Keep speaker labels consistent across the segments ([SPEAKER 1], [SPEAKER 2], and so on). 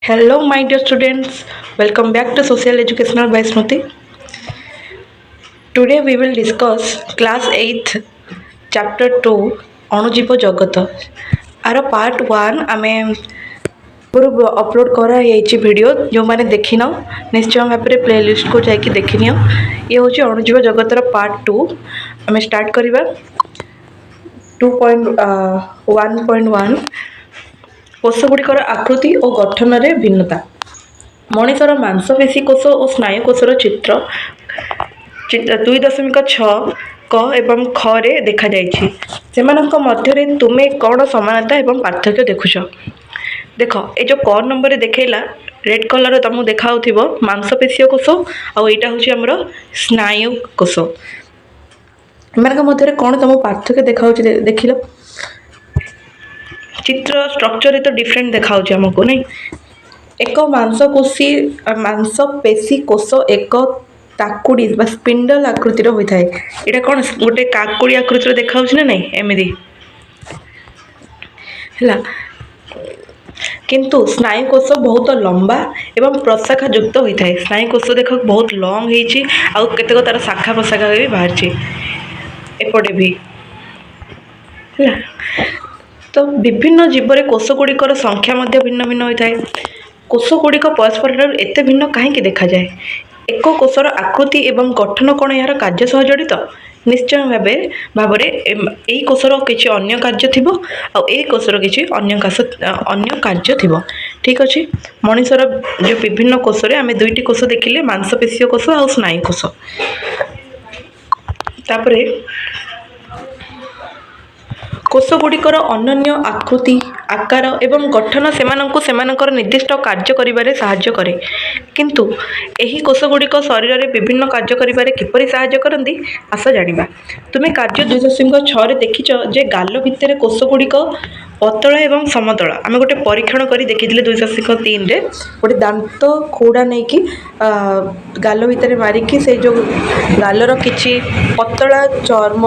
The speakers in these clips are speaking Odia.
[SPEAKER 1] Hello, my dear students. Welcome back to Social Educational by Smriti. Today we will discuss class 8th chapter 2, ଅଣୁଜୀବ Jagat. R part 1 ଆମେ ପୂର୍ବରୁ ଅପଲୋଡ଼ କରାହେଇଛି ଭିଡ଼ିଓ। ଯେଉଁମାନେ ଦେଖିନ, ନିଶ୍ଚୟ ଭାବରେ ପ୍ଲେ ଲିଷ୍ଟକୁ ଯାଇକି ଦେଖିନିଅ। ଇଏ ହେଉଛି ଅଣୁଜୀବ ଜଗତର ପାର୍ଟ 2। ଆମେ ଷ୍ଟାର୍ଟ କରିବା 2.1.1, କୋଷ ଗୁଡ଼ିକର ଆକୃତି ଓ ଗଠନରେ ଭିନ୍ନତା। ମଣିଷର ମାଂସପେଶୀ କୋଷ ଓ ସ୍ନାୟୁ କୋଷର ଚିତ୍ର 2.6 କ ଏବଂ ଖରେ ଦେଖାଯାଇଛି। ସେମାନଙ୍କ ମଧ୍ୟରେ ତୁମେ କ'ଣ ସମାନତା ଏବଂ ପାର୍ଥକ୍ୟ ଦେଖୁଛ? ଦେଖ, ଏ ଯେଉଁ କ ନମ୍ବରରେ ଦେଖେଇଲା, ରେଡ୍ କଲର୍ ତୁମକୁ ଦେଖାହେଉଥିବ ମାଂସପେଶୀୟ କୋଷ ଆଉ ଏଇଟା ହେଉଛି ଆମର ସ୍ନାୟୁ କୋଷ। ଏମାନଙ୍କ ମଧ୍ୟରେ କ'ଣ ତୁମକୁ ପାର୍ଥକ୍ୟ ଦେଖାହେଉଛି? ଦେଖିଲ, ଚିତ୍ର ଷ୍ଟ୍ରକ୍ଚରରେ ତ ଡିଫରେଣ୍ଟ ଦେଖାହେଉଛି ଆମକୁ, ନାଇଁ? ଏକ ମାଂସପେଶୀ କୋଷ ଏକ ତାକୁଡ଼ି ବା ସ୍ପିଣ୍ଡଲ ଆକୃତିର ହୋଇଥାଏ। ଏଇଟା କ'ଣ ଗୋଟେ କାକୁଡ଼ି ଆକୃତିର ଦେଖାହେଉଛି ନା ନାଇଁ? ଏମିତି ହେଲା। କିନ୍ତୁ ସ୍ନାୟୁକୋଷ ବହୁତ ଲମ୍ବା ଏବଂ ପ୍ରଶାଖା ଯୁକ୍ତ ହୋଇଥାଏ। ସ୍ନାୟୁକୋଷ ଦେଖ, ବହୁତ ଲଙ୍ଗ ହେଇଛି ଆଉ କେତେକ ତାର ଶାଖା ପ୍ରଶାଖା ବି ବାହାରିଛି ଏପଟେ ବି। ହେଲା ତ? ବିଭିନ୍ନ ଜୀବରେ କୋଷ ଗୁଡ଼ିକର ସଂଖ୍ୟା ମଧ୍ୟ ଭିନ୍ନ ଭିନ୍ନ ହୋଇଥାଏ। କୋଷ ଗୁଡ଼ିକ ପରସ୍ପରଠାରୁ ଏତେ ଭିନ୍ନ କାହିଁକି ଦେଖାଯାଏ? ଏକ କୋଷର ଆକୃତି ଏବଂ ଗଠନ କ'ଣ ଏହାର କାର୍ଯ୍ୟ ସହ ଜଡ଼ିତ? ନିଶ୍ଚୟ ଭାବରେ ଏଇ କୋଷର କିଛି ଅନ୍ୟ କାର୍ଯ୍ୟ ଥିବ ଆଉ ଏଇ କୋଷର କିଛି ଅନ୍ୟ କାର୍ଯ୍ୟ ଥିବ। ଠିକ୍ ଅଛି। ମଣିଷର ଯେଉଁ ବିଭିନ୍ନ କୋଷରେ ଆମେ ଦୁଇଟି କୋଷ ଦେଖିଲେ, ମାଂସପେଶୀୟ କୋଷ ଆଉ ସ୍ନାୟୁ କୋଷ। ତାପରେ କୋଷ ଗୁଡ଼ିକର ଅନନ୍ୟ ଆକୃତି, ଆକାର ଏବଂ ଗଠନ ସେମାନଙ୍କୁ ସେମାନଙ୍କର ନିର୍ଦ୍ଦିଷ୍ଟ କାର୍ଯ୍ୟ କରିବାରେ ସାହାଯ୍ୟ କରେ। କିନ୍ତୁ ଏହି କୋଷ ଗୁଡ଼ିକ ଶରୀରରେ ବିଭିନ୍ନ କାର୍ଯ୍ୟ କରିବାରେ କିପରି ସାହାଯ୍ୟ କରନ୍ତି, ଆସ ଜାଣିବା। ତୁମେ କାର୍ଯ୍ୟ 2.6ରେ ଦେଖିଛ ଯେ ଗାଲ ଭିତରେ କୋଷ ଗୁଡ଼ିକ ପତଳା ଏବଂ ସମତଳ। ଆମେ ଗୋଟେ ପରୀକ୍ଷଣ କରି ଦେଖିଥିଲେ 2.3ରେ, ଗୋଟେ ଦାନ୍ତ ଖଉଡ଼ା ନେଇକି ଗାଲ ଭିତରେ ମାରିକି ସେଇ ଯେଉଁ ଗାଲର କିଛି ପତଳା ଚର୍ମ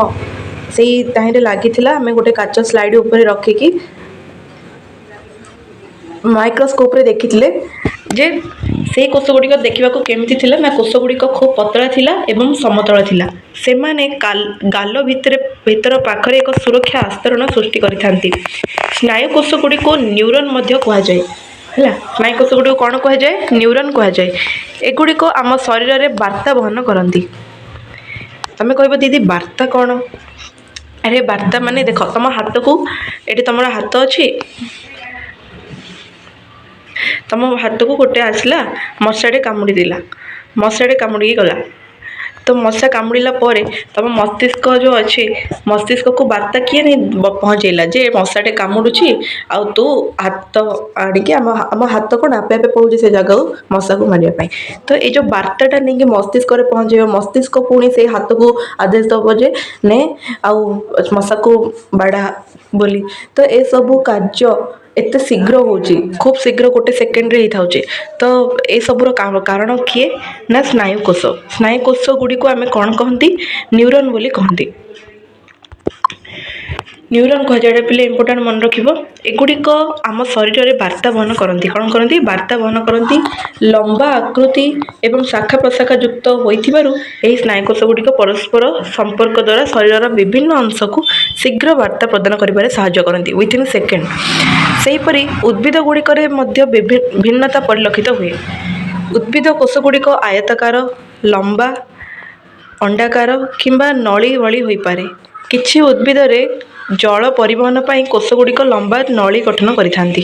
[SPEAKER 1] ସେଇ ତାହିଁରେ ଲାଗିଥିଲା। ଆମେ ଗୋଟେ କାଚ ସ୍ଲାଇଡ଼ ଉପରେ ରଖିକି ମାଇକ୍ରୋସ୍କୋପ୍ରେ ଦେଖିଥିଲେ ଯେ ସେଇ କୋଷ ଗୁଡ଼ିକ ଦେଖିବାକୁ କେମିତି ଥିଲା ନା, କୋଷ ଗୁଡ଼ିକ ଖୁବ୍ ପତଳା ଥିଲା ଏବଂ ସମତଳ ଥିଲା। ସେମାନେ ଗାଲ ଭିତର ପାଖରେ ଏକ ସୁରକ୍ଷା ଆସ୍ତରଣ ସୃଷ୍ଟି କରିଥାନ୍ତି। ସ୍ନାୟୁ କୋଷ ଗୁଡ଼ିକୁ ନ୍ୟୁରନ୍ ମଧ୍ୟ କୁହାଯାଏ। ହେଲା, ସ୍ନାୟୁ କୋଷ ଗୁଡ଼ିକୁ କ'ଣ କୁହାଯାଏ? ନ୍ୟୁରନ୍ କୁହାଯାଏ। ଏଗୁଡ଼ିକ ଆମ ଶରୀରରେ ବାର୍ତ୍ତା ବହନ କରନ୍ତି। ତମେ କହିବ, ଦିଦି, ବାର୍ତ୍ତା କ'ଣ? ଆରେ, ବାର୍ତ୍ତା ମାନେ ଦେଖ, ତମ ହାତକୁ, ଏଠି ତମର ହାତ ଅଛି, ତମ ହାତକୁ ଗୋଟେ ଆସିଲା ମଶାଟେ କାମୁଡ଼ି ଦେଲା। ମଶାଟେ କାମୁଡ଼ିକି ଗଲା ତ ମଶା କାମୁଡ଼ିଲା ପରେ ତମ ମସ୍ତିଷ୍କ ଯେଉଁ ଅଛି, ମସ୍ତିଷ୍କକୁ ବାର୍ତ୍ତା କିଏ ନେଇ ପହଞ୍ଚେଇଲା ଯେ ମଶାଟେ କାମୁଡ଼ୁଛି ଆଉ ତୁ ହାତ ଆଣିକି ଆମ ହାତ କ'ଣ ଆପେ ଆପେ ପଳଉଛି ସେ ଜାଗାକୁ ମଶାକୁ ମାରିବା ପାଇଁ। ତ ଏଇ ଯେଉଁ ବାର୍ତ୍ତାଟା ନେଇକି ମସ୍ତିଷ୍କରେ ପହଞ୍ଚେଇବ, ମସ୍ତିଷ୍କ ପୁଣି ସେଇ ହାତକୁ ଆଦେଶ ଦେବ ଯେ ନେ ଆଉ ମଶାକୁ ବାଡ଼ା ବୋଲି। ତ ଏସବୁ କାର୍ଯ୍ୟ ଏତେ ଶୀଘ୍ର ହେଉଛି, ଖୁବ୍ ଶୀଘ୍ର, ଗୋଟେ ସେକେଣ୍ଡରେ ହେଇଥାଉଛି। ତ ଏସବୁର କାରଣ କିଏ ନା ସ୍ନାୟୁକୋଷ। ସ୍ନାୟୁକୋଷ ଗୁଡ଼ିକୁ ଆମେ କ'ଣ କହନ୍ତି? ନ୍ୟୁରନ୍ ବୋଲି କହନ୍ତି, ନ୍ୟୁରନ୍ କୁହାଯାଏ। ଏଇଟା ପିଲେ ଇମ୍ପୋର୍ଟାଣ୍ଟ, ମନେ ରଖିବ। ଏଗୁଡ଼ିକ ଆମ ଶରୀରରେ ବାର୍ତ୍ତା ବହନ କରନ୍ତି। କ'ଣ କରନ୍ତି? ବାର୍ତ୍ତା ବହନ କରନ୍ତି। ଲମ୍ବା ଆକୃତି ଏବଂ ଶାଖା ପ୍ରଶାଖା ଯୁକ୍ତ ହୋଇଥିବାରୁ ଏହି ସ୍ନାୟୁକୋଷ ଗୁଡ଼ିକ ପରସ୍ପର ସମ୍ପର୍କ ଦ୍ୱାରା ଶରୀରର ବିଭିନ୍ନ ଅଂଶକୁ ଶୀଘ୍ର ବାର୍ତ୍ତା ପ୍ରଦାନ କରିବାରେ ସାହାଯ୍ୟ କରନ୍ତି, ୱିଥିନ୍ ସେକେଣ୍ଡ। ସେହିପରି ଉଦ୍ଭିଦ ଗୁଡ଼ିକରେ ମଧ୍ୟ ଭିନ୍ନତା ପରିଲକ୍ଷିତ ହୁଏ। ଉଦ୍ଭିଦ କୋଷ ଗୁଡ଼ିକ ଆୟତାକାର, ଲମ୍ବା, ଅଣ୍ଡାକାର କିମ୍ବା ନଳୀ ଭଳି ହୋଇପାରେ। କିଛି ଉଦ୍ଭିଦରେ ଜଳ ପରିବହନ ପାଇଁ କୋଷ ଗୁଡ଼ିକ ଲମ୍ବା ନଳୀ ଗଠନ କରିଥାନ୍ତି।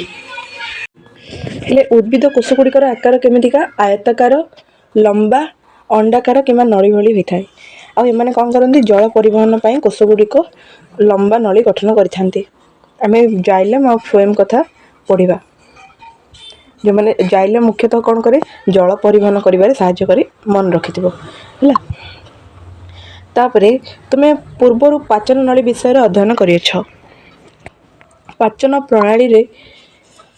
[SPEAKER 1] ହେଲେ ଉଦ୍ଭିଦ କୋଷ ଗୁଡ଼ିକର ଆକାର କେମିତିକା? ଆୟତାକାର, ଲମ୍ବା, ଅଣ୍ଡାକାର କିମ୍ବା ନଳୀ ଭଳି ହୋଇଥାଏ। ଆଉ ଏମାନେ କ'ଣ କରନ୍ତି? ଜଳ ପରିବହନ ପାଇଁ କୋଷ ଗୁଡ଼ିକ ଲମ୍ବା ନଳୀ ଗଠନ କରିଥାନ୍ତି। ଆମେ ଜାଇଲେମ୍ ଆଉ ଫ୍ଲୋଏମ୍ କଥା ପଢ଼ିବା। ଯେଉଁମାନେ ଜାଇଲେମ୍ ମୁଖ୍ୟତଃ କ'ଣ କରେ? ଜଳ ପରିବହନ କରିବାରେ ସାହାଯ୍ୟ କରେ, ମନେ ରଖିଥିବ। ହେଲା, ତାପରେ ତୁମେ ପୂର୍ବରୁ ପାଚନ ନଳୀ ବିଷୟରେ ଅଧ୍ୟୟନ କରିଅଛ। ପାଚନ ପ୍ରଣାଳୀରେ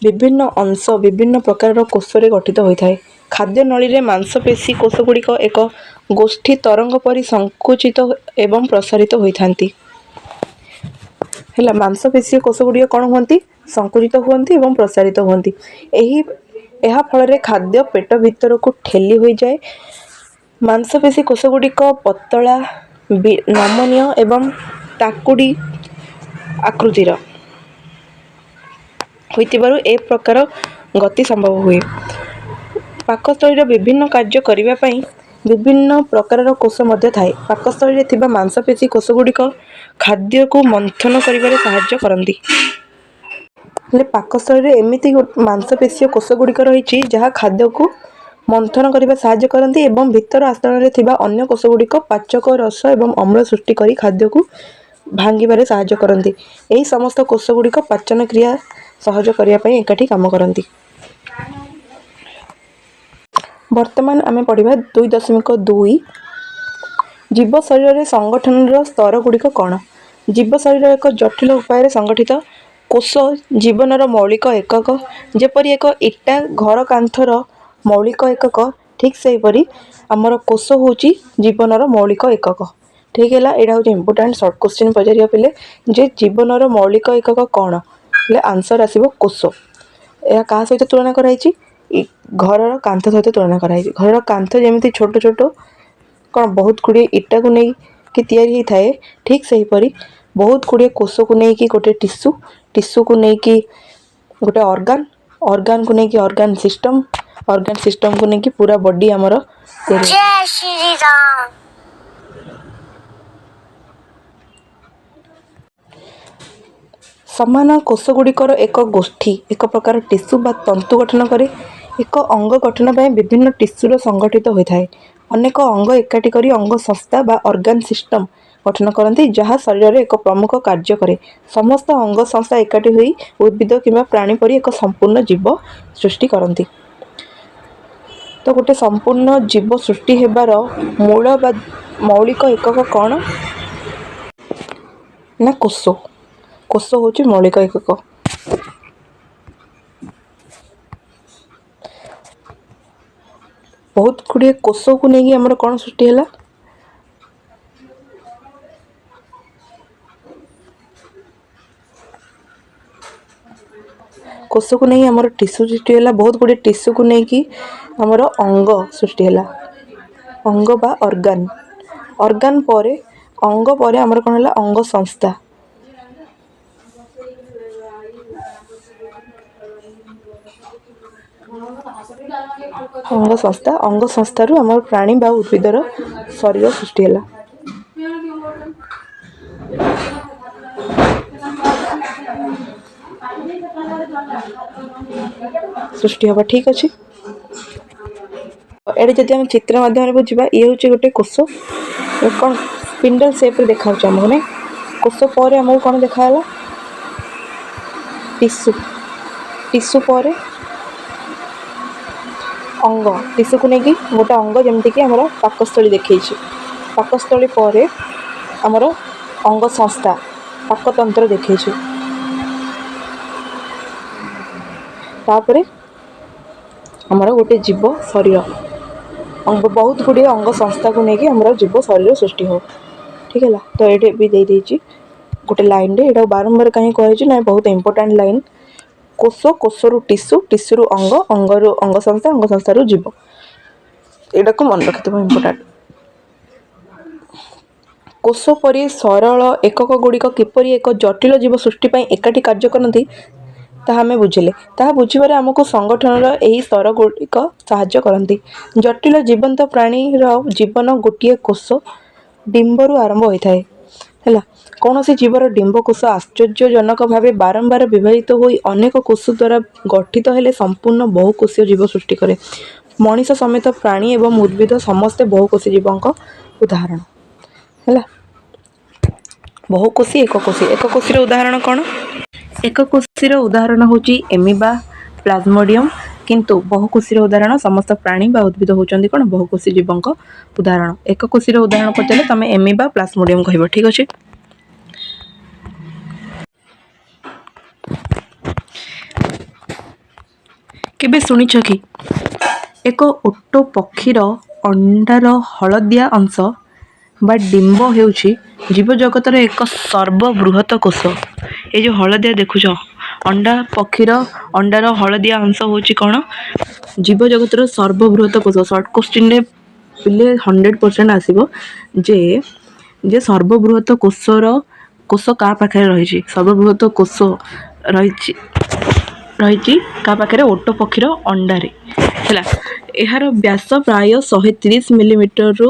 [SPEAKER 1] ବିଭିନ୍ନ ଅଂଶ ବିଭିନ୍ନ ପ୍ରକାରର କୋଷରେ ଗଠିତ ହୋଇଥାଏ। ଖାଦ୍ୟ ନଳୀରେ ମାଂସପେଶୀ କୋଷଗୁଡ଼ିକ ଏକ ଗୋଷ୍ଠୀ ତରଙ୍ଗ ପରି ସଂକୁଚିତ ଏବଂ ପ୍ରସାରିତ ହୋଇଥାନ୍ତି। ହେଲା, ମାଂସପେଶୀ କୋଷ ଗୁଡ଼ିକ କ'ଣ ହୁଅନ୍ତି? ସଂକୁଚିତ ହୁଅନ୍ତି ଏବଂ ପ୍ରସାରିତ ହୁଅନ୍ତି। ଏହି ଏହା ଫଳରେ ଖାଦ୍ୟ ପେଟ ଭିତରକୁ ଠେଲି ହୋଇଯାଏ। ମାଂସପେଶୀ କୋଷଗୁଡ଼ିକ ପତଳା, ନମନୀୟ ଏବଂ ତାକୁଡ଼ି ଆକୃତିର ହୋଇଥିବାରୁ ଏ ପ୍ରକାର ଗତି ସମ୍ଭବ ହୁଏ। ପାକସ୍ଥଳୀର ବିଭିନ୍ନ କାର୍ଯ୍ୟ କରିବା ପାଇଁ ବିଭିନ୍ନ ପ୍ରକାରର କୋଷ ମଧ୍ୟ ଥାଏ। ପାକସ୍ଥଳୀରେ ଥିବା ମାଂସପେଶୀ କୋଷଗୁଡ଼ିକ ଖାଦ୍ୟକୁ ମନ୍ଥନ କରିବାରେ ସାହାଯ୍ୟ କରନ୍ତି। ହେଲେ ପାକସ୍ଥଳୀରେ ଏମିତି ମାଂସପେଶୀୟ କୋଷଗୁଡ଼ିକ ରହିଛି, ଯାହା ଖାଦ୍ୟକୁ ମନ୍ଥନ କରିବା ସାହାଯ୍ୟ କରନ୍ତି ଏବଂ ଭିତର ଆସ୍ତରଣରେ ଥିବା ଅନ୍ୟ କୋଷଗୁଡ଼ିକ ପାଚକ ରସ ଏବଂ ଅମ୍ଳ ସୃଷ୍ଟି କରି ଖାଦ୍ୟକୁ ଭାଙ୍ଗିବାରେ ସାହାଯ୍ୟ କରନ୍ତି। ଏହି ସମସ୍ତ କୋଷଗୁଡ଼ିକ ପାଚନ କ୍ରିୟା ସହଜ କରିବା ପାଇଁ ଏକାଠି କାମ କରନ୍ତି। ବର୍ତ୍ତମାନ ଆମେ ପଢ଼ିବା 2.2, ଜୀବ ଶରୀରରେ ସଂଗଠନର ସ୍ତରଗୁଡ଼ିକ କ'ଣ? ଜୀବ ଶରୀର ଏକ ଜଟିଳ ଉପାୟରେ ସଂଗଠିତ। କୋଷ ଜୀବନର ମୌଳିକ ଏକକ। ଯେପରି ଏକ ଇଟା ଘର କାନ୍ଥର ମୌଳିକ ଏକକ, ଠିକ୍ ସେହିପରି ଆମର କୋଷ ହେଉଛି ଜୀବନର ମୌଳିକ ଏକକ। ଠିକ୍ ହେଲା। ଏଇଟା ହେଉଛି ଇମ୍ପୋର୍ଟାଣ୍ଟ ସର୍ଟ କୋଶ୍ଚିନ୍ ପଚାରିବ ପିଲେ ଯେ ଜୀବନର ମୌଳିକ ଏକକ କ'ଣ ହେଲେ ଆନ୍ସର୍ ଆସିବ କୋଷ। ଏହା କାହା ସହିତ ତୁଳନା କରାହେଇଛି? ଘରର କାନ୍ଥ ସହିତ ତୁଳନା କରାହେଇଛି। ଘରର କାନ୍ଥ ଯେମିତି ଛୋଟ ଛୋଟ କ'ଣ ବହୁତ ଗୁଡ଼ିଏ ଇଟାକୁ ନେଇକି ତିଆରି ହେଇଥାଏ, ଠିକ୍ ସେହିପରି ବହୁତ ଗୁଡ଼ିଏ କୋଷକୁ ନେଇକି ଗୋଟେ ଟିସୁ, ଟିସୁକୁ ନେଇକି ଗୋଟେ ଅର୍ଗାନ୍, ଅର୍ଗାନକୁ ନେଇକି ଅର୍ଗାନ୍ ସିଷ୍ଟମ୍, ଅର୍ଗାନ୍ ସିଷ୍ଟମ୍କୁ ନେଇକି ପୁରା ବଡି ଆମର ତିଆରି।
[SPEAKER 2] जय श्री राम।
[SPEAKER 1] ସମାନ କୋଷଗୁଡ଼ିକର ଏକ ଗୋଷ୍ଠୀ ଏକ ପ୍ରକାର ଟିସୁ ବା ତନ୍ତୁ ଗଠନ କରେ। ଏକ ଅଙ୍ଗ ଗଠନ ପାଇଁ ବିଭିନ୍ନ ଟିସୁର ସଂଗଠିତ ହୋଇଥାଏ। ଅନେକ ଅଙ୍ଗ ଏକାଠି କରି ଅଙ୍ଗ ସଂସ୍ଥା ବା ଅର୍ଗାନ୍ ସିଷ୍ଟମ୍ ଗଠନ କରନ୍ତି, ଯାହା ଶରୀରରେ ଏକ ପ୍ରମୁଖ କାର୍ଯ୍ୟ କରେ। ସମସ୍ତ ଅଙ୍ଗ ସଂସ୍ଥା ଏକାଠି ହୋଇ ଉଦ୍ଭିଦ କିମ୍ବା ପ୍ରାଣୀ ପରି ଏକ ସମ୍ପୂର୍ଣ୍ଣ ଜୀବ ସୃଷ୍ଟି କରନ୍ତି। ତ ଗୋଟେ ସମ୍ପୂର୍ଣ୍ଣ ଜୀବ ସୃଷ୍ଟି ହେବାର ମୂଳ ବା ମୌଳିକ ଏକକ କ'ଣ ନା କୋଷ। କୋଷ ହେଉଛି ମୌଳିକ ଏକକ। ବହୁତ ଗୁଡ଼ିଏ କୋଷକୁ ନେଇକି ଆମର କ'ଣ ସୃଷ୍ଟି ହେଲା? କୋଷକୁ ନେଇ ଆମର ଟିସୁ ସୃଷ୍ଟି ହେଲା। ବହୁତ ଗୁଡ଼ିଏ ଟିସୁକୁ ନେଇକି ଆମର ଅଙ୍ଗ ସୃଷ୍ଟି ହେଲା, ଅଙ୍ଗ ବା ଅର୍ଗାନ୍। ଅର୍ଗାନ୍ ପରେ, ଅଙ୍ଗ ପରେ ଆମର କ'ଣ ହେଲା? ଅଙ୍ଗ ସଂସ୍ଥା। ଅଙ୍ଗ ସଂସ୍ଥା, ଅଙ୍ଗ ସଂସ୍ଥାରୁ ଆମର ପ୍ରାଣୀ ବା ଉଦ୍ଭିଦର ଶରୀର ସୃଷ୍ଟି ହେଲା। ସୃଷ୍ଟି ହେବ। ଠିକ୍ ଅଛି। ଏଠି ଯଦି ଆମେ ଚିତ୍ର ମାଧ୍ୟମରେ ବୁଝିବା, ଇଏ ହେଉଛି ଗୋଟେ କୋଷ। ଏ କ'ଣ ସ୍ପିଣ୍ଡଲ ସେପ୍ରେ ଦେଖାହେଉଛି ଆମକୁ, ନାଇଁ? କୋଷ ପରେ ଆମକୁ କ'ଣ ଦେଖାଗଲା? ଟିସୁ। ଟିସୁ ପରେ ଅଙ୍ଗ। ଟିସୁକୁ ନେଇକି ଗୋଟେ ଅଙ୍ଗ, ଯେମିତିକି ଆମର ପାକସ୍ଥଳୀ ଦେଖେଇଛି। ପାକସ୍ଥଳୀ ପରେ ଆମର ଅଙ୍ଗ ସଂସ୍ଥା ପାକତନ୍ତ୍ର ଦେଖେଇଛି। ତାପରେ ଆମର ଗୋଟେ ଜୀବ ଶରୀର, ଅଙ୍ଗ, ବହୁତ ଗୁଡ଼ିଏ ଅଙ୍ଗ ସଂସ୍ଥାକୁ ନେଇକି ଆମର ଜୀବ ଶରୀର ସୃଷ୍ଟି ହେବ। ଠିକ୍ ହେଲା। ତ ଏଇଠି ବି ଦେଇଦେଇଛି ଗୋଟେ ଲାଇନ୍ରେ। ଏଇଟାକୁ ବାରମ୍ବାର କାହିଁ କୁହାଯାଇଛି ନା ବହୁତ ଇମ୍ପୋର୍ଟାଣ୍ଟ ଲାଇନ୍। କୋଷ, କୋଷରୁ ଟିସୁ, ଟିସୁରୁ ଅଙ୍ଗ, ଅଙ୍ଗରୁ ଅଙ୍ଗ ସଂସ୍ଥା, ଅଙ୍ଗ ସଂସ୍ଥାରୁ ଜୀବ। ଏଇଟାକୁ ମନେ ରଖିଥିବ, ଇମ୍ପୋର୍ଟାଣ୍ଟ। କୋଷ ପରି ସରଳ ଏକକ ଗୁଡ଼ିକ କିପରି ଏକ ଜଟିଳ ଜୀବ ସୃଷ୍ଟି ପାଇଁ ଏକାଠି କାର୍ଯ୍ୟ କରନ୍ତି, ତାହା ଆମେ ବୁଝିଲେ। ତାହା ବୁଝିବାରେ ଆମକୁ ସଂଗଠନର ଏହି ସ୍ତର ଗୁଡ଼ିକ ସାହାଯ୍ୟ କରନ୍ତି। ଜଟିଳ ଜୀବନ୍ତ ପ୍ରାଣୀର ଜୀବନ ଗୋଟିଏ କୋଷ ଡିମ୍ବରୁ ଆରମ୍ଭ ହୋଇଥାଏ। ହେଲା, କୌଣସି ଜୀବର ଡିମ୍ବକୋଷ ଆଶ୍ଚର୍ଯ୍ୟଜନକ ଭାବେ ବାରମ୍ବାର ବିଭାଜିତ ହୋଇ ଅନେକ କୋଷ ଦ୍ୱାରା ଗଠିତ ହେଲେ ସମ୍ପୂର୍ଣ୍ଣ ବହୁକୋଷୀୟ ଜୀବ ସୃଷ୍ଟି କରେ। ମଣିଷ ସମେତ ପ୍ରାଣୀ ଏବଂ ଉଦ୍ଭିଦ ସମସ୍ତେ ବହୁକୋଷୀ ଜୀବଙ୍କ ଉଦାହରଣ। ହେଲା, ବହୁକୋଷୀ, ଏକକୋଷୀ। ଏକକୋଷୀର ଉଦାହରଣ କ'ଣ? ଏକକୋଷୀର ଉଦାହରଣ ହେଉଛି ଏମିବା, ପ୍ଲାଜମୋଡିୟମ୍। କିନ୍ତୁ ବହୁକୋଷୀର ଉଦାହରଣ ସମସ୍ତ ପ୍ରାଣୀ ବା ଉଦ୍ଭିଦ ହେଉଛନ୍ତି କ'ଣ? ବହୁକୋଷୀ ଜୀବଙ୍କ ଉଦାହରଣ। ଏକକୋଷୀର ଉଦାହରଣ ପଚାରିଲେ ତମେ ଏମିବା, ପ୍ଲାଜମୋଡିୟମ୍ କହିବ। ଠିକ୍ ଅଛି। କେବେ ଶୁଣିଛ କି, ଏକ ଓଟୋ ପକ୍ଷୀର ଅଣ୍ଡାର ହଳଦିଆ ଅଂଶ ବା ଡିମ୍ବ ହେଉଛି ଜୀବଜଗତର ଏକ ସର୍ବବୃହତ କୋଷ? ଏ ଯେଉଁ ହଳଦିଆ ଦେଖୁଛ, ଅଣ୍ଡା ପକ୍ଷୀର ଅଣ୍ଡାର ହଳଦିଆ ଅଂଶ ହେଉଛି କ'ଣ? ଜୀବଜଗତର ସର୍ବବୃହତ କୋଷ। ସର୍ଟ କୋଶ୍ଚିନ୍ରେ ପିଲେ 100% ଆସିବ ଯେ ସର୍ବବୃହତ କୋଷ କାହା ପାଖରେ ରହିଛି? ସର୍ବବୃହତ କୋଷ ରହିଛି କାହା ପାଖରେ? ଓଟ ପକ୍ଷୀର ଅଣ୍ଡାରେ। ହେଲା, ଏହାର ବ୍ୟାସ ପ୍ରାୟ 130 ମିଲିମିଟରରୁ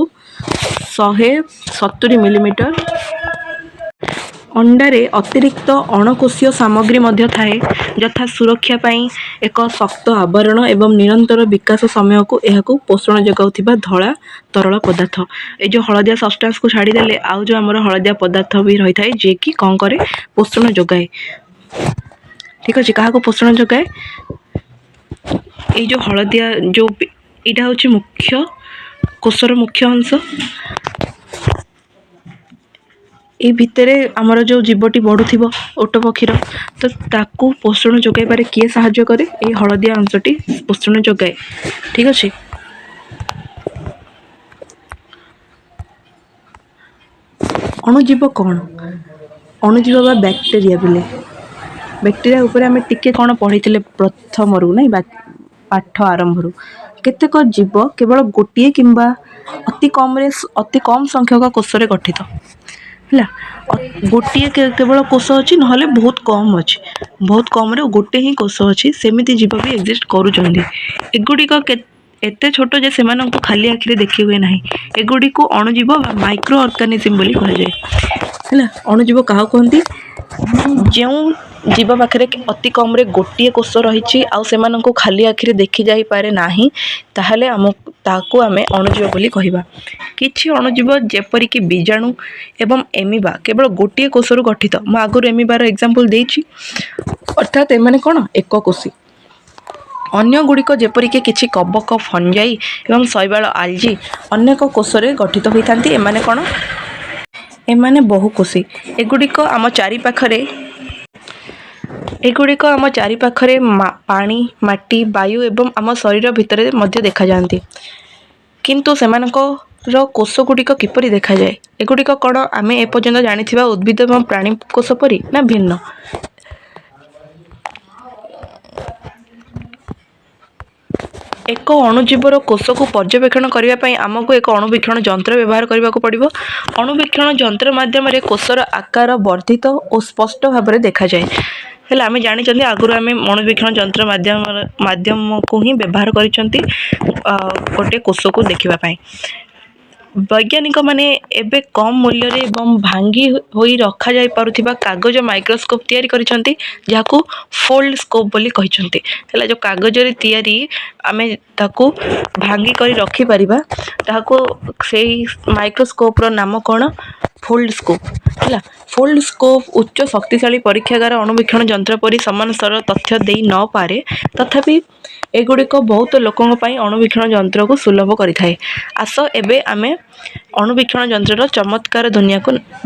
[SPEAKER 1] 170 ମିଲିମିଟର। ଅଣ୍ଡାରେ ଅତିରିକ୍ତ ଅଣକୋଷୀୟ ସାମଗ୍ରୀ ମଧ୍ୟ ଥାଏ, ଯଥା ସୁରକ୍ଷା ପାଇଁ ଏକ ଶକ୍ତ ଆବରଣ ଏବଂ ନିରନ୍ତର ବିକାଶ ସମୟକୁ ଏହାକୁ ପୋଷଣ ଯୋଗାଉଥିବା ଧଳା ତରଳ ପଦାର୍ଥ। ଏ ଯେଉଁ ହଳଦିଆ ସବଷ୍ଟାନ୍ସକୁ ଛାଡ଼ିଦେଲେ ଆଉ ଯେଉଁ ଆମର ହଳଦିଆ ପଦାର୍ଥ ବି ରହିଥାଏ, ଯିଏକି କ'ଣ କରେ? ପୋଷଣ ଯୋଗାଏ। ଠିକ୍ ଅଛି, କାହାକୁ ପୋଷଣ ଯୋଗାଏ? ଏଇ ଯେଉଁ ହଳଦିଆ ଯେଉଁ ଏଇଟା ହେଉଛି ମୁଖ୍ୟ କୋଷର ମୁଖ୍ୟ ଅଂଶ। ଏଇ ଭିତରେ ଆମର ଯେଉଁ ଜୀବଟି ବଢ଼ୁଥିବ ଓଟ ପକ୍ଷୀର, ତ ତାକୁ ପୋଷଣ ଯୋଗାଇବାରେ କିଏ ସାହାଯ୍ୟ କରେ? ଏଇ ହଳଦିଆ ଅଂଶଟି ପୋଷଣ ଯୋଗାଏ। ଠିକ୍ ଅଛି। ଅଣୁଜୀବ କ'ଣ? ଅଣୁଜୀବ ବା ବ୍ୟାକ୍ଟେରିଆ ପିଲେ, ବ୍ୟାକ୍ଟେରିଆ ଉପରେ ଆମେ ଟିକେ କ'ଣ ପଢ଼ିଥିଲେ ପ୍ରଥମରୁ, ନାଇଁ, ପାଠ ଆରମ୍ଭରୁ। କେତେକ ଜୀବ କେବଳ ଗୋଟିଏ କିମ୍ବା ଅତି କମ୍ ସଂଖ୍ୟକ କୋଷରେ ଗଠିତ। ହେଲା, ଗୋଟିଏ କେବଳ କୋଷ ଅଛି, ନହେଲେ ବହୁତ କମ୍ ଅଛି, ବହୁତ କମ୍ରେ ଗୋଟେ ହିଁ କୋଷ ଅଛି, ସେମିତି ଜୀବ ବି ଏକ୍ଜିଷ୍ଟ କରୁଛନ୍ତି। ଏଗୁଡ଼ିକ ଏତେ ଛୋଟ ଯେ ସେମାନଙ୍କୁ ଖାଲି ଆଖିରେ ଦେଖି ହୁଏ ନାହିଁ। ଏଗୁଡ଼ିକୁ ଅଣୁଜୀବ ବା ମାଇକ୍ରୋ ଅର୍ଗାନିଜିମ୍ ବୋଲି କୁହାଯାଏ। ହେଲା, ଅଣୁଜୀବ କାହାକୁ କୁହନ୍ତି? ଯେଉଁ ଜୀବ ପାଖରେ ଅତି କମ୍ରେ ଗୋଟିଏ କୋଷ ରହିଛି ଆଉ ସେମାନଙ୍କୁ ଖାଲି ଆଖିରେ ଦେଖି ଯାଇପାରେ ନାହିଁ, ତାହେଲେ ତାକୁ ଆମେ ଅଣୁଜୀବ ବୋଲି କହିବା। କିଛି ଅଣୁଜୀବ ଯେପରିକି ବୀଜାଣୁ ଏବଂ ଏମିବା କେବଳ ଗୋଟିଏ କୋଷରୁ ଗଠିତ। ମୁଁ ଆଗରୁ ଏମିବାର ଏକ୍ଜାମ୍ପଲ୍ ଦେଇଛି। ଅର୍ଥାତ୍ ଏମାନେ କ'ଣ? ଏକକୋଷୀ। ଅନ୍ୟ ଗୁଡ଼ିକ ଯେପରିକି କିଛି କବକ, ଫଞ୍ଜାଇ ଏବଂ ଶୈବାଳ, ଆଲଜି ଅନେକ କୋଷରେ ଗଠିତ ହୋଇଥାନ୍ତି। ଏମାନେ କ'ଣ? ଏମାନେ ବହୁକୋଷୀ। ଏଗୁଡ଼ିକ ଆମ ଚାରିପାଖରେ ପାଣି, ମାଟି, ବାୟୁ ଏବଂ ଆମ ଶରୀର ଭିତରେ ମଧ୍ୟ ଦେଖାଯାଆନ୍ତି। କିନ୍ତୁ ସେମାନଙ୍କର କୋଷ ଗୁଡ଼ିକ କିପରି ଦେଖାଯାଏ? ଏଗୁଡ଼ିକ କ'ଣ ଆମେ ଏପର୍ଯ୍ୟନ୍ତ ଜାଣିଥିବା ଉଦ୍ଭିଦ ଏବଂ ପ୍ରାଣୀ କୋଷ ପରି ନା ଭିନ୍ନ? ଏକ ଅଣୁଜୀବର କୋଷକୁ ପର୍ଯ୍ୟବେକ୍ଷଣ କରିବା ପାଇଁ ଆମକୁ ଏକ ଅଣୁବୀକ୍ଷଣ ଯନ୍ତ୍ର ବ୍ୟବହାର କରିବାକୁ ପଡ଼ିବ। ଅଣୁବୀକ୍ଷଣ ଯନ୍ତ୍ର ମାଧ୍ୟମରେ କୋଷର ଆକାର ବର୍ଦ୍ଧିତ ଓ ସ୍ପଷ୍ଟ ଭାବରେ ଦେଖାଯାଏ। ହେଲା, ଆମେ ଜାଣିଛନ୍ତି, ଆଗରୁ ଆମେ ଅଣୁବୀକ୍ଷଣ ଯନ୍ତ୍ର ମାଧ୍ୟମକୁ ହିଁ ବ୍ୟବହାର କରିଛନ୍ତି ଗୋଟେ କୋଷକୁ ଦେଖିବା ପାଇଁ। ବୈଜ୍ଞାନିକମାନେ ଏବେ କମ୍ ମୂଲ୍ୟରେ ଏବଂ ଭାଙ୍ଗି ହୋଇ ରଖାଯାଇପାରୁଥିବା କାଗଜ ମାଇକ୍ରୋସ୍କୋପ୍ ତିଆରି କରିଛନ୍ତି, ଯାହାକୁ ଫୋଲ୍ଡ ସ୍କୋପ୍ ବୋଲି କହିଛନ୍ତି। ହେଲା, ଯେଉଁ କାଗଜରେ ତିଆରି, ଆମେ ତାକୁ ଭାଙ୍ଗି କରି ରଖିପାରିବା ତାହାକୁ, ସେଇ ମାଇକ୍ରୋସ୍କୋପ୍ର ନାମ କ'ଣ? Fold scope. ହେଲା, ଫୋଲ୍ଡ ସ୍କୋପ୍ ଉଚ୍ଚ ଶକ୍ତିଶାଳୀ ପରୀକ୍ଷାଗାର ଅଣୁବୀକ୍ଷଣ ଯନ୍ତ୍ର ପରି ସମାନ ସ୍ତରର ତଥ୍ୟ ଦେଇ ନପାରେ, ତଥାପି ଏଗୁଡ଼ିକ ବହୁତ ଲୋକଙ୍କ ପାଇଁ ଅଣୁବୀକ୍ଷଣ ଯନ୍ତ୍ରକୁ ସୁଲଭ କରିଥାଏ। ଆସ ଏବେ ଆମେ ଅଣୁବୀକ୍ଷଣ ଯନ୍ତ୍ରର ଚମତ୍କାର